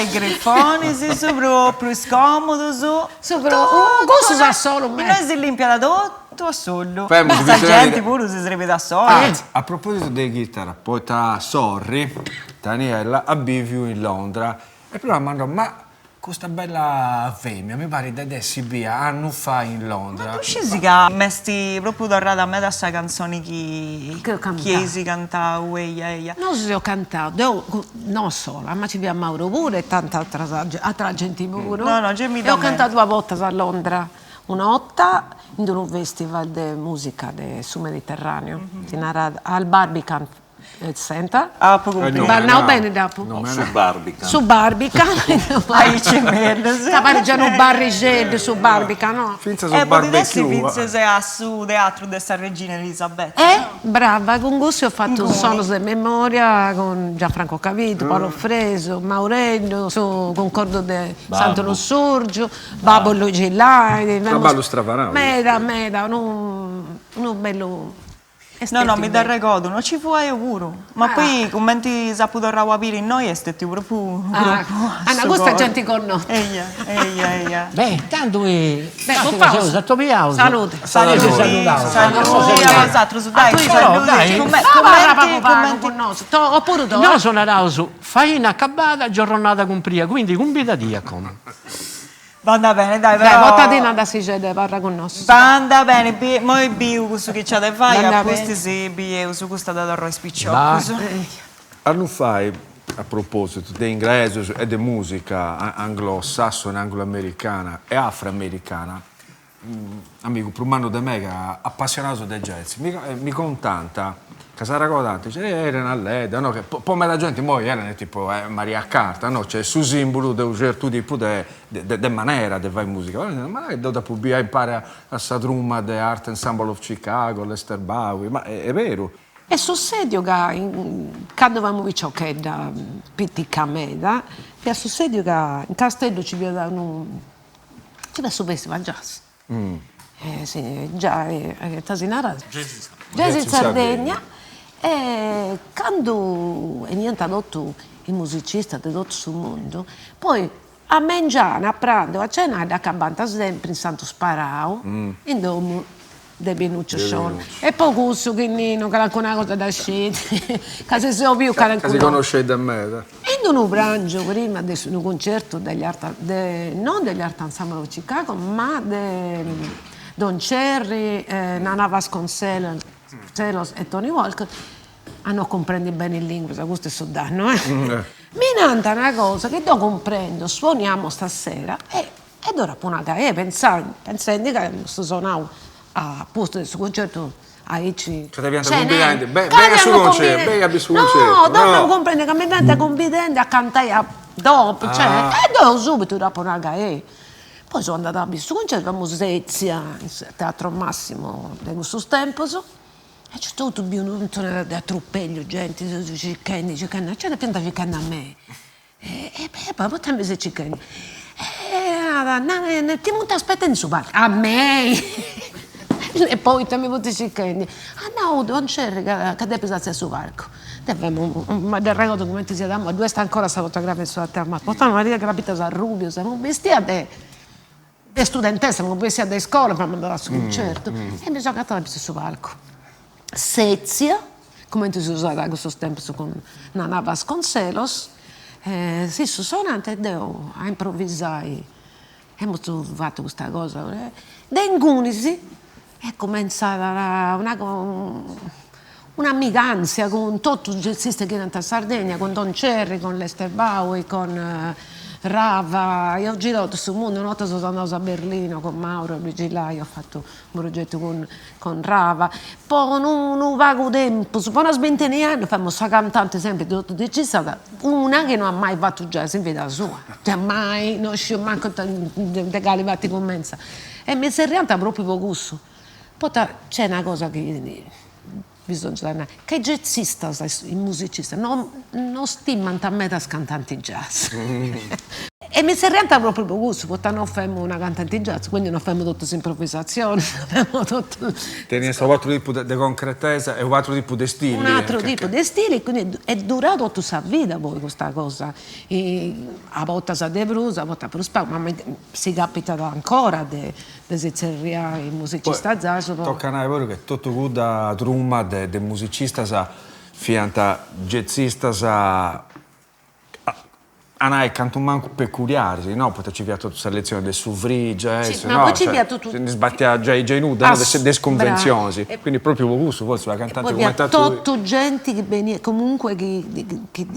is grifonis su propriu, is comodus. Su propriu, cussus a solu meda. Innoi si limpiat totu. Totu a solu. Sa genti puru si srebit a sola. A propositu de chitara, poita sorri, Taniella, at biviu in Londra e prima m'at nau, ma custa bella femina mi parit de dd'essi bia annus fai in Londra. Ma ddu scisi ca m'est propriu torrada meda sa cantzoni chi chi eis cantau eia eia. Nosu eus cantau, deu no sola, ma nci fiat Mauro puru e tanta atera genti puru. No no gei mi Eus cantau duas bortas a Londra Una 'orta in unu festival de musica de su Mediterraneu, si narat al Barbican. Center. Apu cumpriu. B'at nau beni dd'apu? No, su Barbican. Su Barbican. Aici mellus. Ca parit giai unu barrixeddu su Barbican, no? Fintzas su barbecue. E podit essi fintzas a su teatru de sa Regina Elisabetta. Eh, brava, cun cussu eus fatu Sonos de memoria cun Gianfranco Cabiddu, Paolo Fresu, Maureddu, su cuncordu de Santu Lussurgiu, babbu Luigi Lai. Traballu stravanau. Meda, meda, unu unu bellu No, no, mi dd'arregodu, no ci fua eo puru, ma poi cumenti s'apu torrau a biri innoi est stetiu propriu unu cropu a su coro. Custa genti connota. Eia, eia, eia. Beh, tandu tantu seus atobiaus. Saludi. Saludi. Saludi a bosatrus, dai, saludi. Abarra pagu pagu cun nosu, opuru torra. Nosu naraus faina acabada, giorronada cumpria, quindi cumbidadia a como. Banda bene, dai, però. Dai, portadì una tassixedda e abarra cun nosu. Banda bene, moi biu cussu chi nc'at de fai, a pustis bieus, custa dda torru a is piciocus. Annu fait, a propositu de inglesus e de musica anglo-sassone, anglo-americana e afro-americana, amigu prus mannu de mei ca apassionaus de jazz, mi mi contant ca s'arregordant, dice, eh Elena Ledda, no, che po meda genti immoi Elena est tipu Maria Carta, no, cioè su simbulu de unu certu tipu de de manera de fai musica, ma deu dd'apu bia impari a sa truma de Art Ensemble of Chicago, Lester Bowie, ma est beru. Est sussediu ca candu femu piciochedda pitica meda, fiat sussediu ca in Casteddu nci fiat unu Nci fiat su festival jazz. Si giai, ita si narat? Jazz in Sardegna. E candu 'eniant totu is musicistas de totu su mundu, poi a mengianu, a prandu, a cena dd'acabant sempri in Santu Sparau, in domu de Pinuccio Sciola. E po cussu chi Nino calincuna cosa dda scit, ca si seu biu calincuna. Ca si connosceit de meda. In unu prangiu prima de unu cuncertu degli Art, de, non degli Art Ensemble of Chicago, ma de Don Cherry, Nana Vasconcelos e Tony Walker, a no cumprendi beni is linguas, custu est su dannu eh, mi nant una cosa chi deu cumprendu, suoniamo stasera e E deu dd'apu nau ca eia, pentzendi ca emus sonau a pustis de su cuncertu aici. Ca ti fiant cumbidendi, beni a su concertu, beni a bi su concertu. No, deu no cumprendia ca mi fiant cumbidendi a cantai a dopu, cioè, e deu subitu dd'apu nau ca eia. Poi seu andada a bi su cuncertu, femus setzia in su Teatro Massimo de cussus tempus e nc'est totu biu unu muntoni de atrupegliu, genti circhendi circhendi, cioè fiant circhendi a mei E poi poita mi seis circhendi? E ti funt aspetendi in su palcu. A mei? E poita mi funt circhendi? At nau Don Cherry ca ca depis artziai a su palcu. Deu femu, mi dd'arregodu cumenti siat imoi, ddu est ancora sa fotografia in su teatru Massimo, portau una pariga de crabitas arrubias, femu bestia de de studentessa, femu bessia de iscola, femu andada a su cuncertu e mi seu agatada in pitzus de su palcu. Setzia, cumenti si usat in cussus tempus cun Nana Vasconcelos, issus sonant e deu a improvisai, emus fatu custa cosa, de ingunis est cumentzada una un'amiganzia cun totus is jazzistas chi 'eniant a Sardegna, cun Don Cherry, con Lester Bowie, con Rava, eus girau totu su mundu, una 'orta seus andaus a Berlino cun Mauro e Luigi Lai, eus fatu unu progetu cun cun Rava, po unu pagu tempus, po una bintina 'e annus femus sa cantante sempri de totus is jazzistas, una chi no at mai fatu jazz in vida sua, cioè mai, no sciu mancu de cali parti cumenzat, e mi zerriant propriu po cussu, poita nc'est una cosa chi bisongiat a nai, ca is jazzistas, is musicistas no no stimant meda is cantantis jazz e mi zerriant propriu po cussu, poita no femu una cantanti jazz, quindi no femu totu is improvisatzionis, no femu totu. Teniast u' ateru tipu de concretesa e u' ateru tipu de stili. Un'ateru tipu de stili, quindi est durau totu sa vida poi custa cosa, a bortas de prus, a bortas prus pagu, ma si capitat ancora de de si tzerriai musicista jazz po. Tocat a nai puru che totu cudda truma de musicistas fiant jazzistas a nai cantu mancu peculiaris, no, poita nci fiat totu sa letzioni de su free jazz, no, si ndi sbatiat giai giai nudda, no, de is cunventzionis, quindi propriu po cussu fortzis una cantanti cumenti a tui. Totu genti chi beniat comunque chi chi.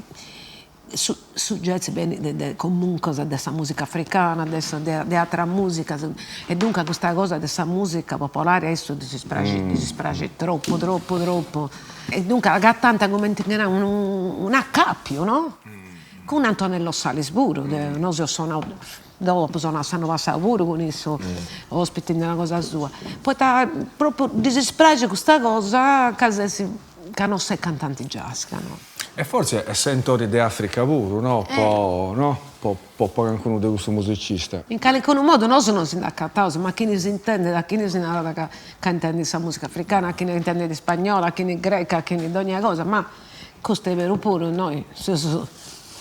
Su su jazz benit de de comuncas de sa musica africana, de sa de ateras musicas e duncas custa cosa de sa musica popolare a issu ddis ispraxit ddis ispraxit tropu tropu tropu e duncas agatant cumenti chi nau unu un'acapiu no Cun Antonello Salis puru, nosu eus sonau, deu apu sonau s'annu passau puru cun issu, ospiti in una cosa sua, poita propriu ddis ispraxit custa cosa ca ses, ca no ses cantanti jazz, ca no. E fortzis est sentori de Africa puru, no, po, no, po po calincunu de custus musicistas. In calincunu modu nosu non si nd'acataus, ma chini s'intendet, a chini si narat ca ca intendit sa musica africana, a chini intendit ispagnola, a chini greca, a chini dogna cosa, ma Custu est beru puru, innoi seus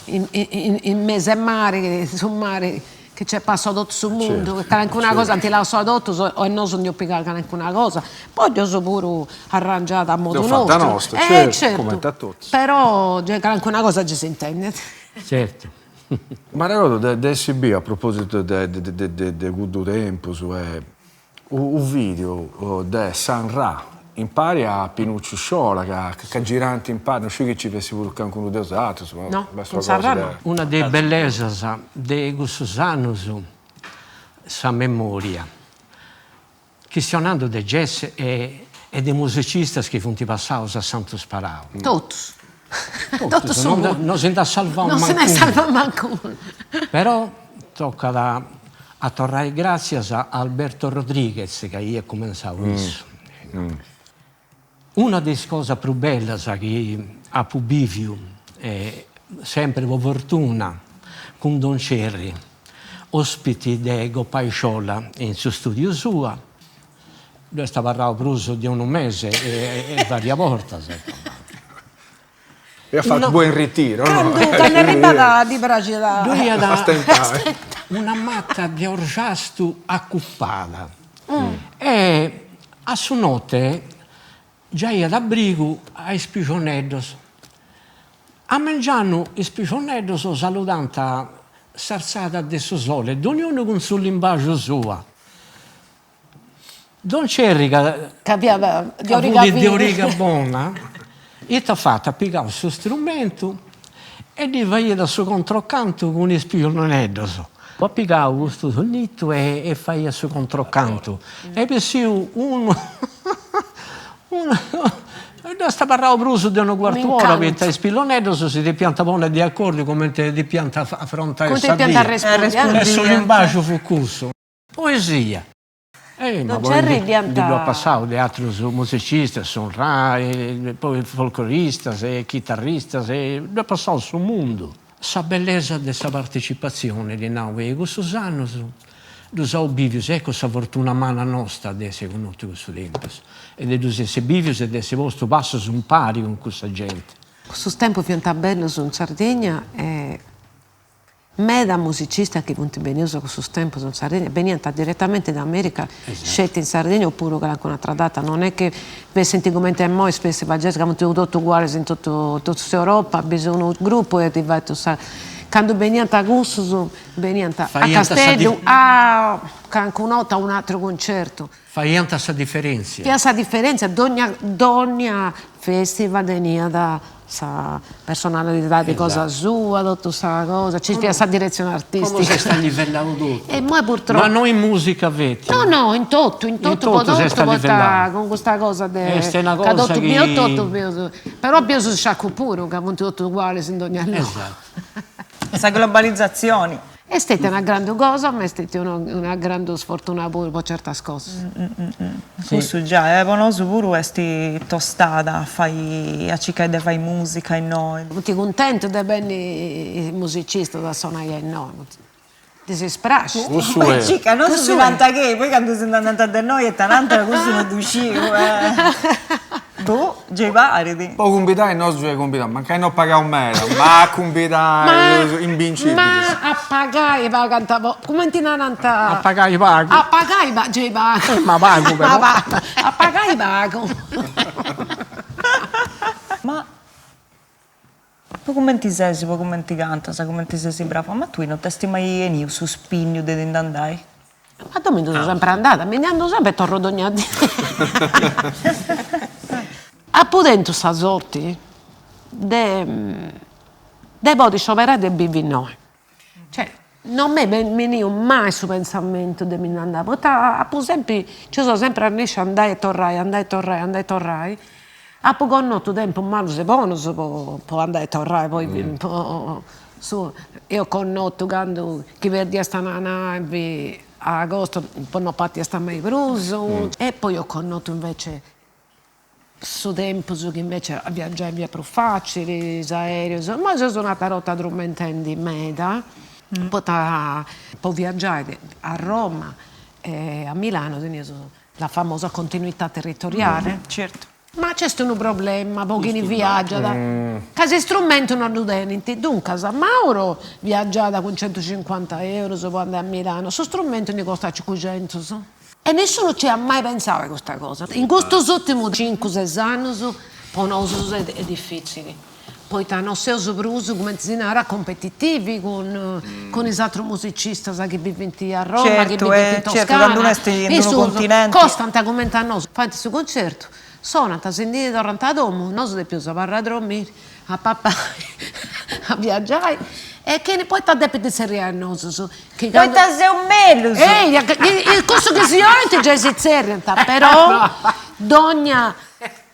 in in mesu 'e mari, su mari chi nc'est passau totu su mundu e calincuna cosa ant lassau totus e nosu nd'eus pigau calincuna cosa, poi dd'eus puru arrangiada a modu nostru, eh certu, però gei calincuna cosa gei s'intendet. Certu. M'arregordu de de essi biu a propositu de de de cuddu tempus e U video de Sun Ra impari a Pinucciu Sciola ca ca girant impari, no sciu chi ci fessit puru cancunu de 'osatrus, ma No, cun Sun Ra no. Una de is bellesas de cussus annus, sa memoria. Chistionandu de jazz e e de musicistas chi funt passaus a Santu Sparau. Totus. Totus, no si nd'at salvau mancunu. No si nd'est salvau mancunu. Però tocat a torrai gràtzias a Alberto Rodriguez ca iat cumentzau issu. Una de is cosas prus bellas chi apu bìviu, sempri po fortuna, cun Don Cherry, ospiti de gopai Sciola in su studiu sua, Ddu est abarrau prus de unu mese e varias bortas. E at fatu buen ritiro, no? Candu candu arribat ddi praxit a. Ddu iat una mata de orxastu acupada e a su note giaiat abrigu a is pixoneddos. A mengianu is pixoneddos saludant s'artzada de su sole, doniunu cun su limbàgiu sua. Don Cherry ca Ca fiat de origa fut de origa bona, ita at fatu, at pigau su strumentu e ddi faiat su controcantu cun is pixoneddos. At pigau custu sonitu e faiat su controcantu e bessiu unu unu ddu est abarrau prus de unu cuartu ora poita is pilloneddos si depiant ponni de acordiu cumenti depiant afrontai sa dì e su limbagiu fut cussu. Poesia. Eh, ma poi ndi ddu at passau de atrus musicistas, Sun Ra, e poi folcloristas e chitarristas e ddu at passau su mundu. Sa bellesa de sa partecipatzioni, ddi nau, e cussus annus ddus aus bivius, eccu sa fortuna manna nosta de essi connotu cussu tempus e de ddus essi bivius e de essi postu passus impari cun cussa genti. Cussus tempus fiant bellus in Sardigna e Meda musicistas chi funt benius a cussus tempus in Sardegna beniant diretamenti de America sceti in Sardegna opuru calincuna atra data, non est chi fessint cumenti a immoi is festival jazz ca funt totu ugualis in totu totu s'Europa, bis unu gruppu e ti fait sa candu beniant cussus beniant a Casteddu a calincuna 'orta a un'atru cuncertu. Faiant sa diferentzia. Fiat sa diferentzia, dogna dogna festival teniat sa personalidadi cosa sua, totu sa cosa, ci fiat sa diretzioni artistica. Como s'est allivellau totu. E immoi purtroppo. Ma no in musica feti. No no, in totu, in totu, po totu, poita cun custa cosa de. Est una cosa chi. Ca totu bieus totu bieus, però bieus su sciacu puru, ca funt totu ugualis in dogna logu. Esatto. Sa globalizatzioni. Est stetia una grandu cosa, ma est stetia una grandu sfortuna puru po certas cosas. Cussu giai, eh, po nosu puru est tostada a fai, a circai de fai musica innoi. Funt cuntentus de benni is musicistas a sonai a innoi, ddis spraxit. Cussu est. Circa, nosu si nant chi, poi candu si nd'andant de innoi e t'nant cussu no ddu sciu, eh. Boh, gei parit. Po cumbidai nosu gei cumbidaus, mancai no pagaus meda, ma a cumbidai seus imbincibilis. Ma a pagai pagant po, cumenti narant? A pagai pagu. A pagai gei pagu. Ma pagu però. A pagai pagu. Ma po cumenti ses, po cumenti cantas, cumenti ses brava, ma tui no t'est mai 'eniu su spinniu de ti nd'andai? Ma deu mi ndi seu sempri andada, mi ndi andu sempri e torru dogna dì. Apu tentu sa sorti de. De podi scioberai de bivi innoi. Cioè, non m'est beniu mai su pensamentu de mi nd'andai, poita apu sempri, nci seu sempri arrennescia a andai e torrai, andai e torrai, andai e torrai, apu connotu tempus malus e bonus po po andai e torrai, poi po su eo connotu candu chi perdiast una navi a agosto poi no partiast mai prus e poi ho connotu invece Su tempus chi invece a viaggiai fiat prus facili, is aereus, imoi seus un'atera 'orta trumentendi meda, poita po viaggiai a Roma e a Milano teniaus la famosa continuità territoriale. Certu. Ma nc'est unu problema po chini viaggiat, ca s'istrumentu non ddu tenint, duncas Mauro viaggiat cun centucincuanta eurus po andai a Milano, su strumentu ndi costat cincucentus. E nisciunu ci at mai pentzau a custa cosa. In custus ùrtimus cincu ses annus po nosus est dificili, poita no seus prus, cumenti si narat, competitivi cun cun is atrus musicistas chi bivint a Roma, chi bivint in Toscana, issus costant cumenti a nosu, faint su concertu, sonant, si ndi torrant a domu, nosu depius abarrai a dromiri a papai, a viaggiai e chini poita depint tzerriai a nosus chi candu Poita seus mellus! Eia, cussu chi si 'olint giai si tzerriant, però dogna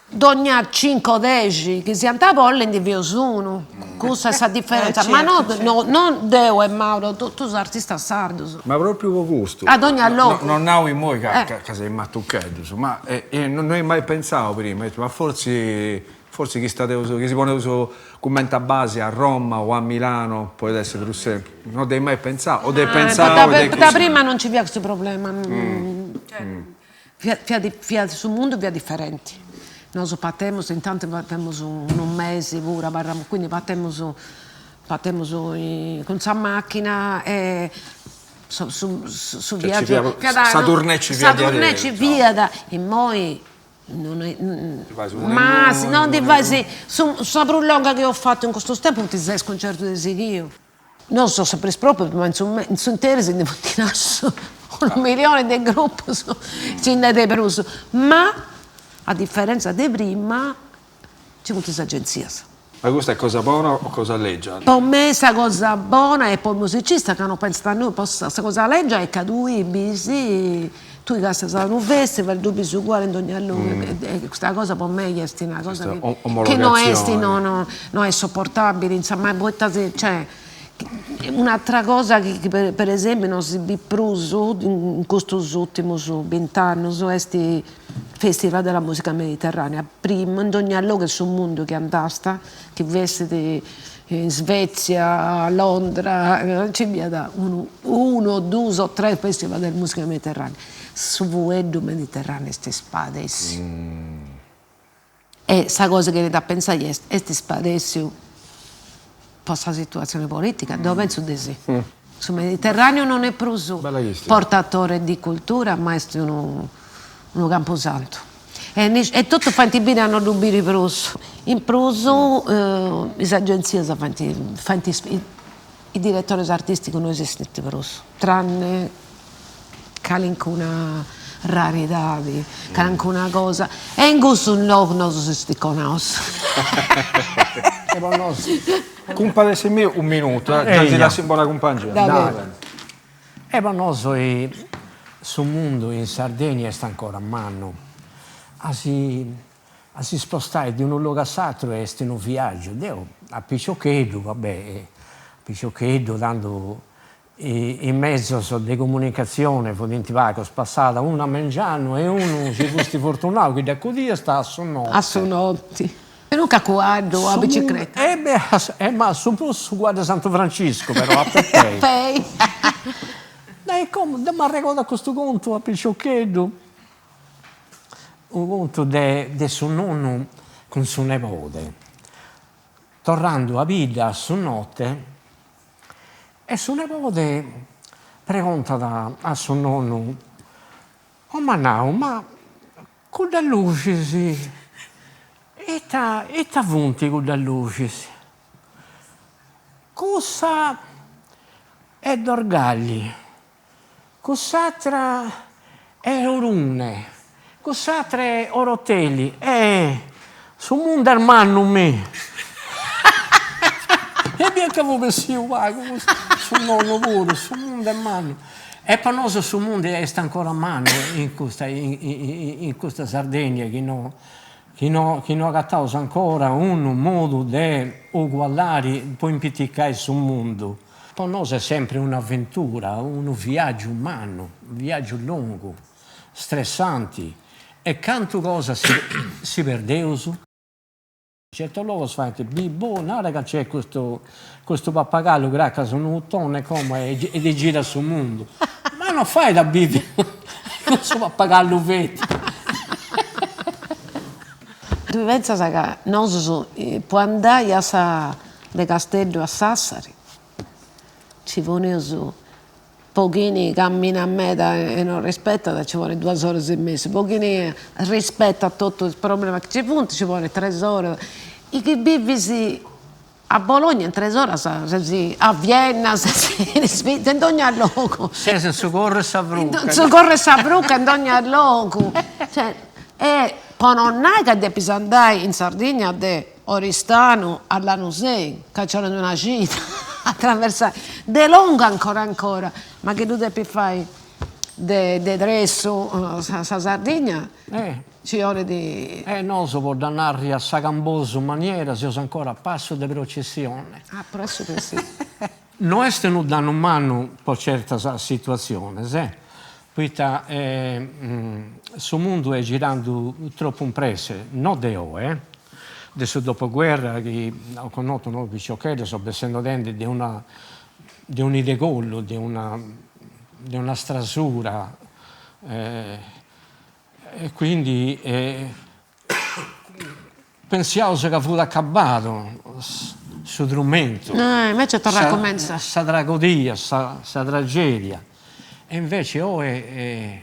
dogna cincu o dexi chi s'iant a bolli ndi feus unu, cussa est sa diferentza, ma no no non deu e Mauro, totus is artistas sardus. Ma propriu po custu. A dogna logu. Non nau immoi ca ca seis matucheddus, ma non eis mai pentzau prima, ma fortzis Forsi chi istadeus, chi si poneus cumenti a basi a Roma o a Milano podit essi prus sempli. No dd'eis mai pentzau o dd'eis pentzau e Poita prima non nci fiat custu problema, fiat fiat fiat su mundu fiat diferenti. Nosu partemus, intantu partemus unu mesi puru abarramus, quindi partemus partemus cun sa macchina e su su su viaggiu fiat Sa tournée ci fiat Sa tournée ci fiat, immoi Non è ma si no ndi fais su sa prus longa chi eus fatu in custus tempus funt ses concertus de sighiu. Nosu seus sempri is proprius ma in su in s'interis ndi funt nascius unu milioni de grupus, nci nd'est de prus, ma a diferenza de prima nci funt is agentzias. Ma custa est cosa bona o cosa lègia? Po mei sa cosa bona est po is musicistas ca no pentzant a nudda, po sa cosa lègia est ca tui bis, tui castias a unu festival, ddu bis uguali in dogna logu e custa cosa po mei est una cosa chi no est no no no est sopportabili, insoma, poita si cioè Un'atra cosa chi per esempiu non si bit prus in custus urtimus bint'annus est Festival della musica mediterranea, prima in dogna logu 'e su mundu chi andasta, chi fessit in Svezia, a Londra, nci fiat unu unu o dus o tres festival de musica mediterranea. Su fueddu mediterraneu est sparessiu. E sa cosa chi 'enit a pensai est, est sparessiu po sa situatzioni politica? Deu pentzu de si. Su Mediterraneu non est prus portatore di cultura ma est unu unu campusantu. E e totu faint biri a no ddu biri prus. In prus is agentzias faint faint is diretores artisticos no esistint prus, tranne calincuna raridadi, calincuna cosa, e in cussu no nosu seus sticonaus. Cumpadessimì u minutu, già si lassu in bona cumpangia. E po nosu su mundu in Sardegna est ancora mannu, a si a si spostai de unu logu a s'aturu est unu viaggiu, deu a piciocheddu, va bè, piciocheddu tandu I mezos de comunicatzione fudint pagos, passat unu a mengianu e unu, si fusti fortunau chi dd'acudiast, a su notti. A su notti. E nunca a cuaddu o a bicicreta. E beh, ma su prus su cuaddu 'e Santu Franciscu però, a pei. A pei. E como, deu m'arregodu custu contu a piciocheddu, unu contu de de su nonnu cun su nebode, torrandu a bidda a su notte E su nebode pregontat a su nonnu, O mannau, ma cuddas luxis, ita ita funt cuddas luxis? Cussa est Dorgali, cuss'atra est Orune, cuss'atra est Oroteli, eh su mundu est mannu mi! E bia. Ca fut bessiu pagu su nonnu puru, su mundu est mannu. E po nosu su mundu est ancora mannu in custa in custa Sardegna chi no chi no chi no agataus ancora unu modu de uguallari po impiticai su mundu. Po nosu est sempri un'aventura, unu viaggiu mannu, viaggiu longu, stressanti e cantu cosa si si perdeus. Certos logos faent bi boh nara ca nc'est custu custu papagallu cracas unu 'utone como e e ti girat su mundu. Ma non fait a bivi cun su papagallu feti. Tui pentzas ca nosus po andai a sa de Casteddu a Sassari nci poneus Po chini caminat meda e no rispettat ci ponit duas oras e mesu, po chini rispettat totu is problemas chi ci funt ci ponit tres oras. E chi bivis a Bologna in tres oras ses a Vienna, ses in Svizzera, in dogna logu. Ses in su corru 'e sa fruca. In su corru 'e sa fruca in dogna logu. Cioè e po non nai ca depis andai in Sardigna de Oristanu a Lanusei, ca nci 'olit una cida a traversai, de longu ancora ancora, ma chi ddu depis fai de de tressu sa sa Sardigna nci 'olit. E nosu po dda narri a sa Cambosu maniera seus ancora a passu de processione. A passu de No est unu dannu mannu po certas situatziones, poita su mundu est girandu tropu in presse, no de oe, de su dopoguerra chi aus connotu nosu piciocheddos bessende de una de unu degollu, de una de una strasura e quindi Pensiaus ca fut acabadu su trumentu. Eh, invece torra a cumentzai. Sa tragodia, sa tragedia. E invece oi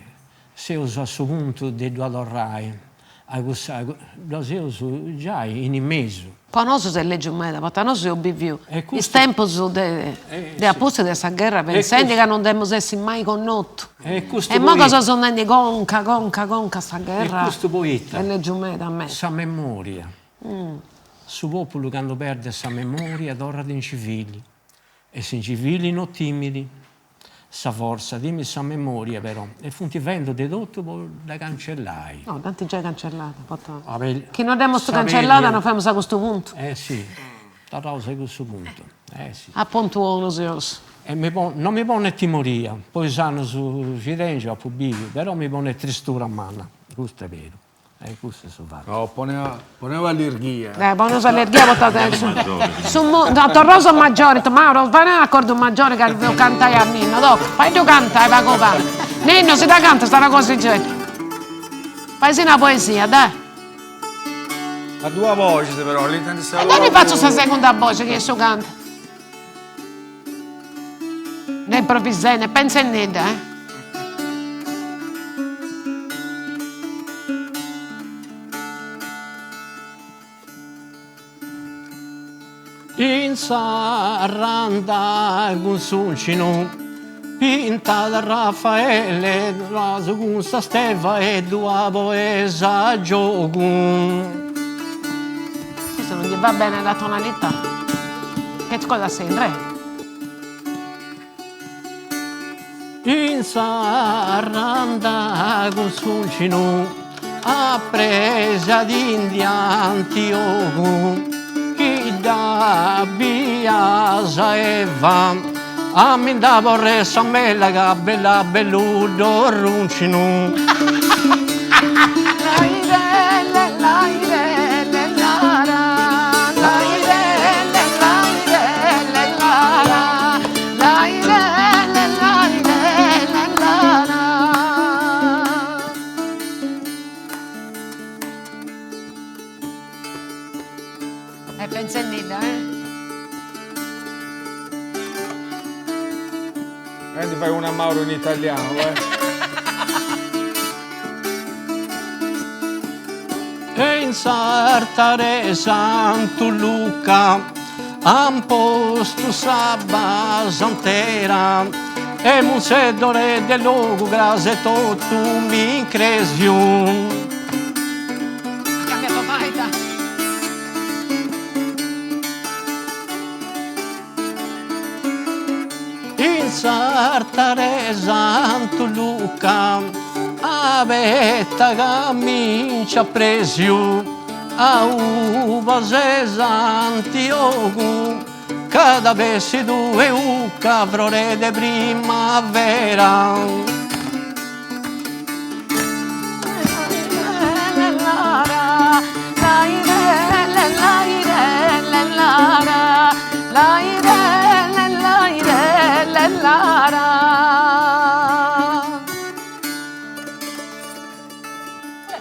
seus a su puntu de ddua torrai a cussa, ddua seus giai in mesu. Po nosu est lègiu meda, poita nosu eus biviu is tempus de de a pustis de sa gherra pentzendi ca non dd'emus essi mai connotu. E imoi ca seus andendi conca conca conca a sa gherra. E custu poita? Est lègiu meda meda. Sa memoria. Su populu candu perdet sa memoria torrat incivili. E s'incivili no timit sa fortza, timit sa memoria però, e funt fendu de totu po dda cancellai. No, dd'ant giai cancellada, poita chi no dd'emus cancellada no femus a custu puntu. Eh si, torraus a cussu puntu, eh si. A puntu 'onu seus. E mi no mi ponet timoria, po is annus chi tengiu apu biviu, però mi ponet tristura manna, custu est beru. E custu est su fatu. No, poneus allirghia. Eh, poneus allirghia poita su no, torraus a maggiori, Mauro, fai un'acordu maggiori ca ddu cantai a Nino, toca, fai ddu cantai pagu pagu. Nino, si dda cantas una cosixedda. Faisi una poesia, dai. A duas boxis però, l'intendis sa. E deu ndi fatzu sa segunda boxi chi issu cantat. Ne improvisendi, pentzendidda, eh. In sa randa cun s'uncinu pintat Raffaele rasu cun sa steva e ddua boes a giogu. Questo non gli va bene la tonalità. Che cosa sei in re? In sa randa cun s'uncinu a presadindi Antiogu chi dda biat sa Eva a mi nda porrer sa mela ca bella bellu dd'orruncinu. E pentzendidda, eh? E ndi fai una Mauro in italianu, eh? E in s'artare 'e Santu Luca an postu s'abba santera e Munseddore Delogu cras etotu m'incresiu. Cambiato baita. S'artare 'e Santu Luca abeta ca mi nci apresiu a uba ses Antiogu Ch'at bessidu 'e 'ucca frore de primavera.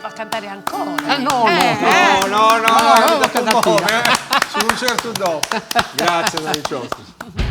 Voleva cantare ancora. Eh no, no, no, no, no, no, no, su cuncertu dopo. Grazie a piciocus.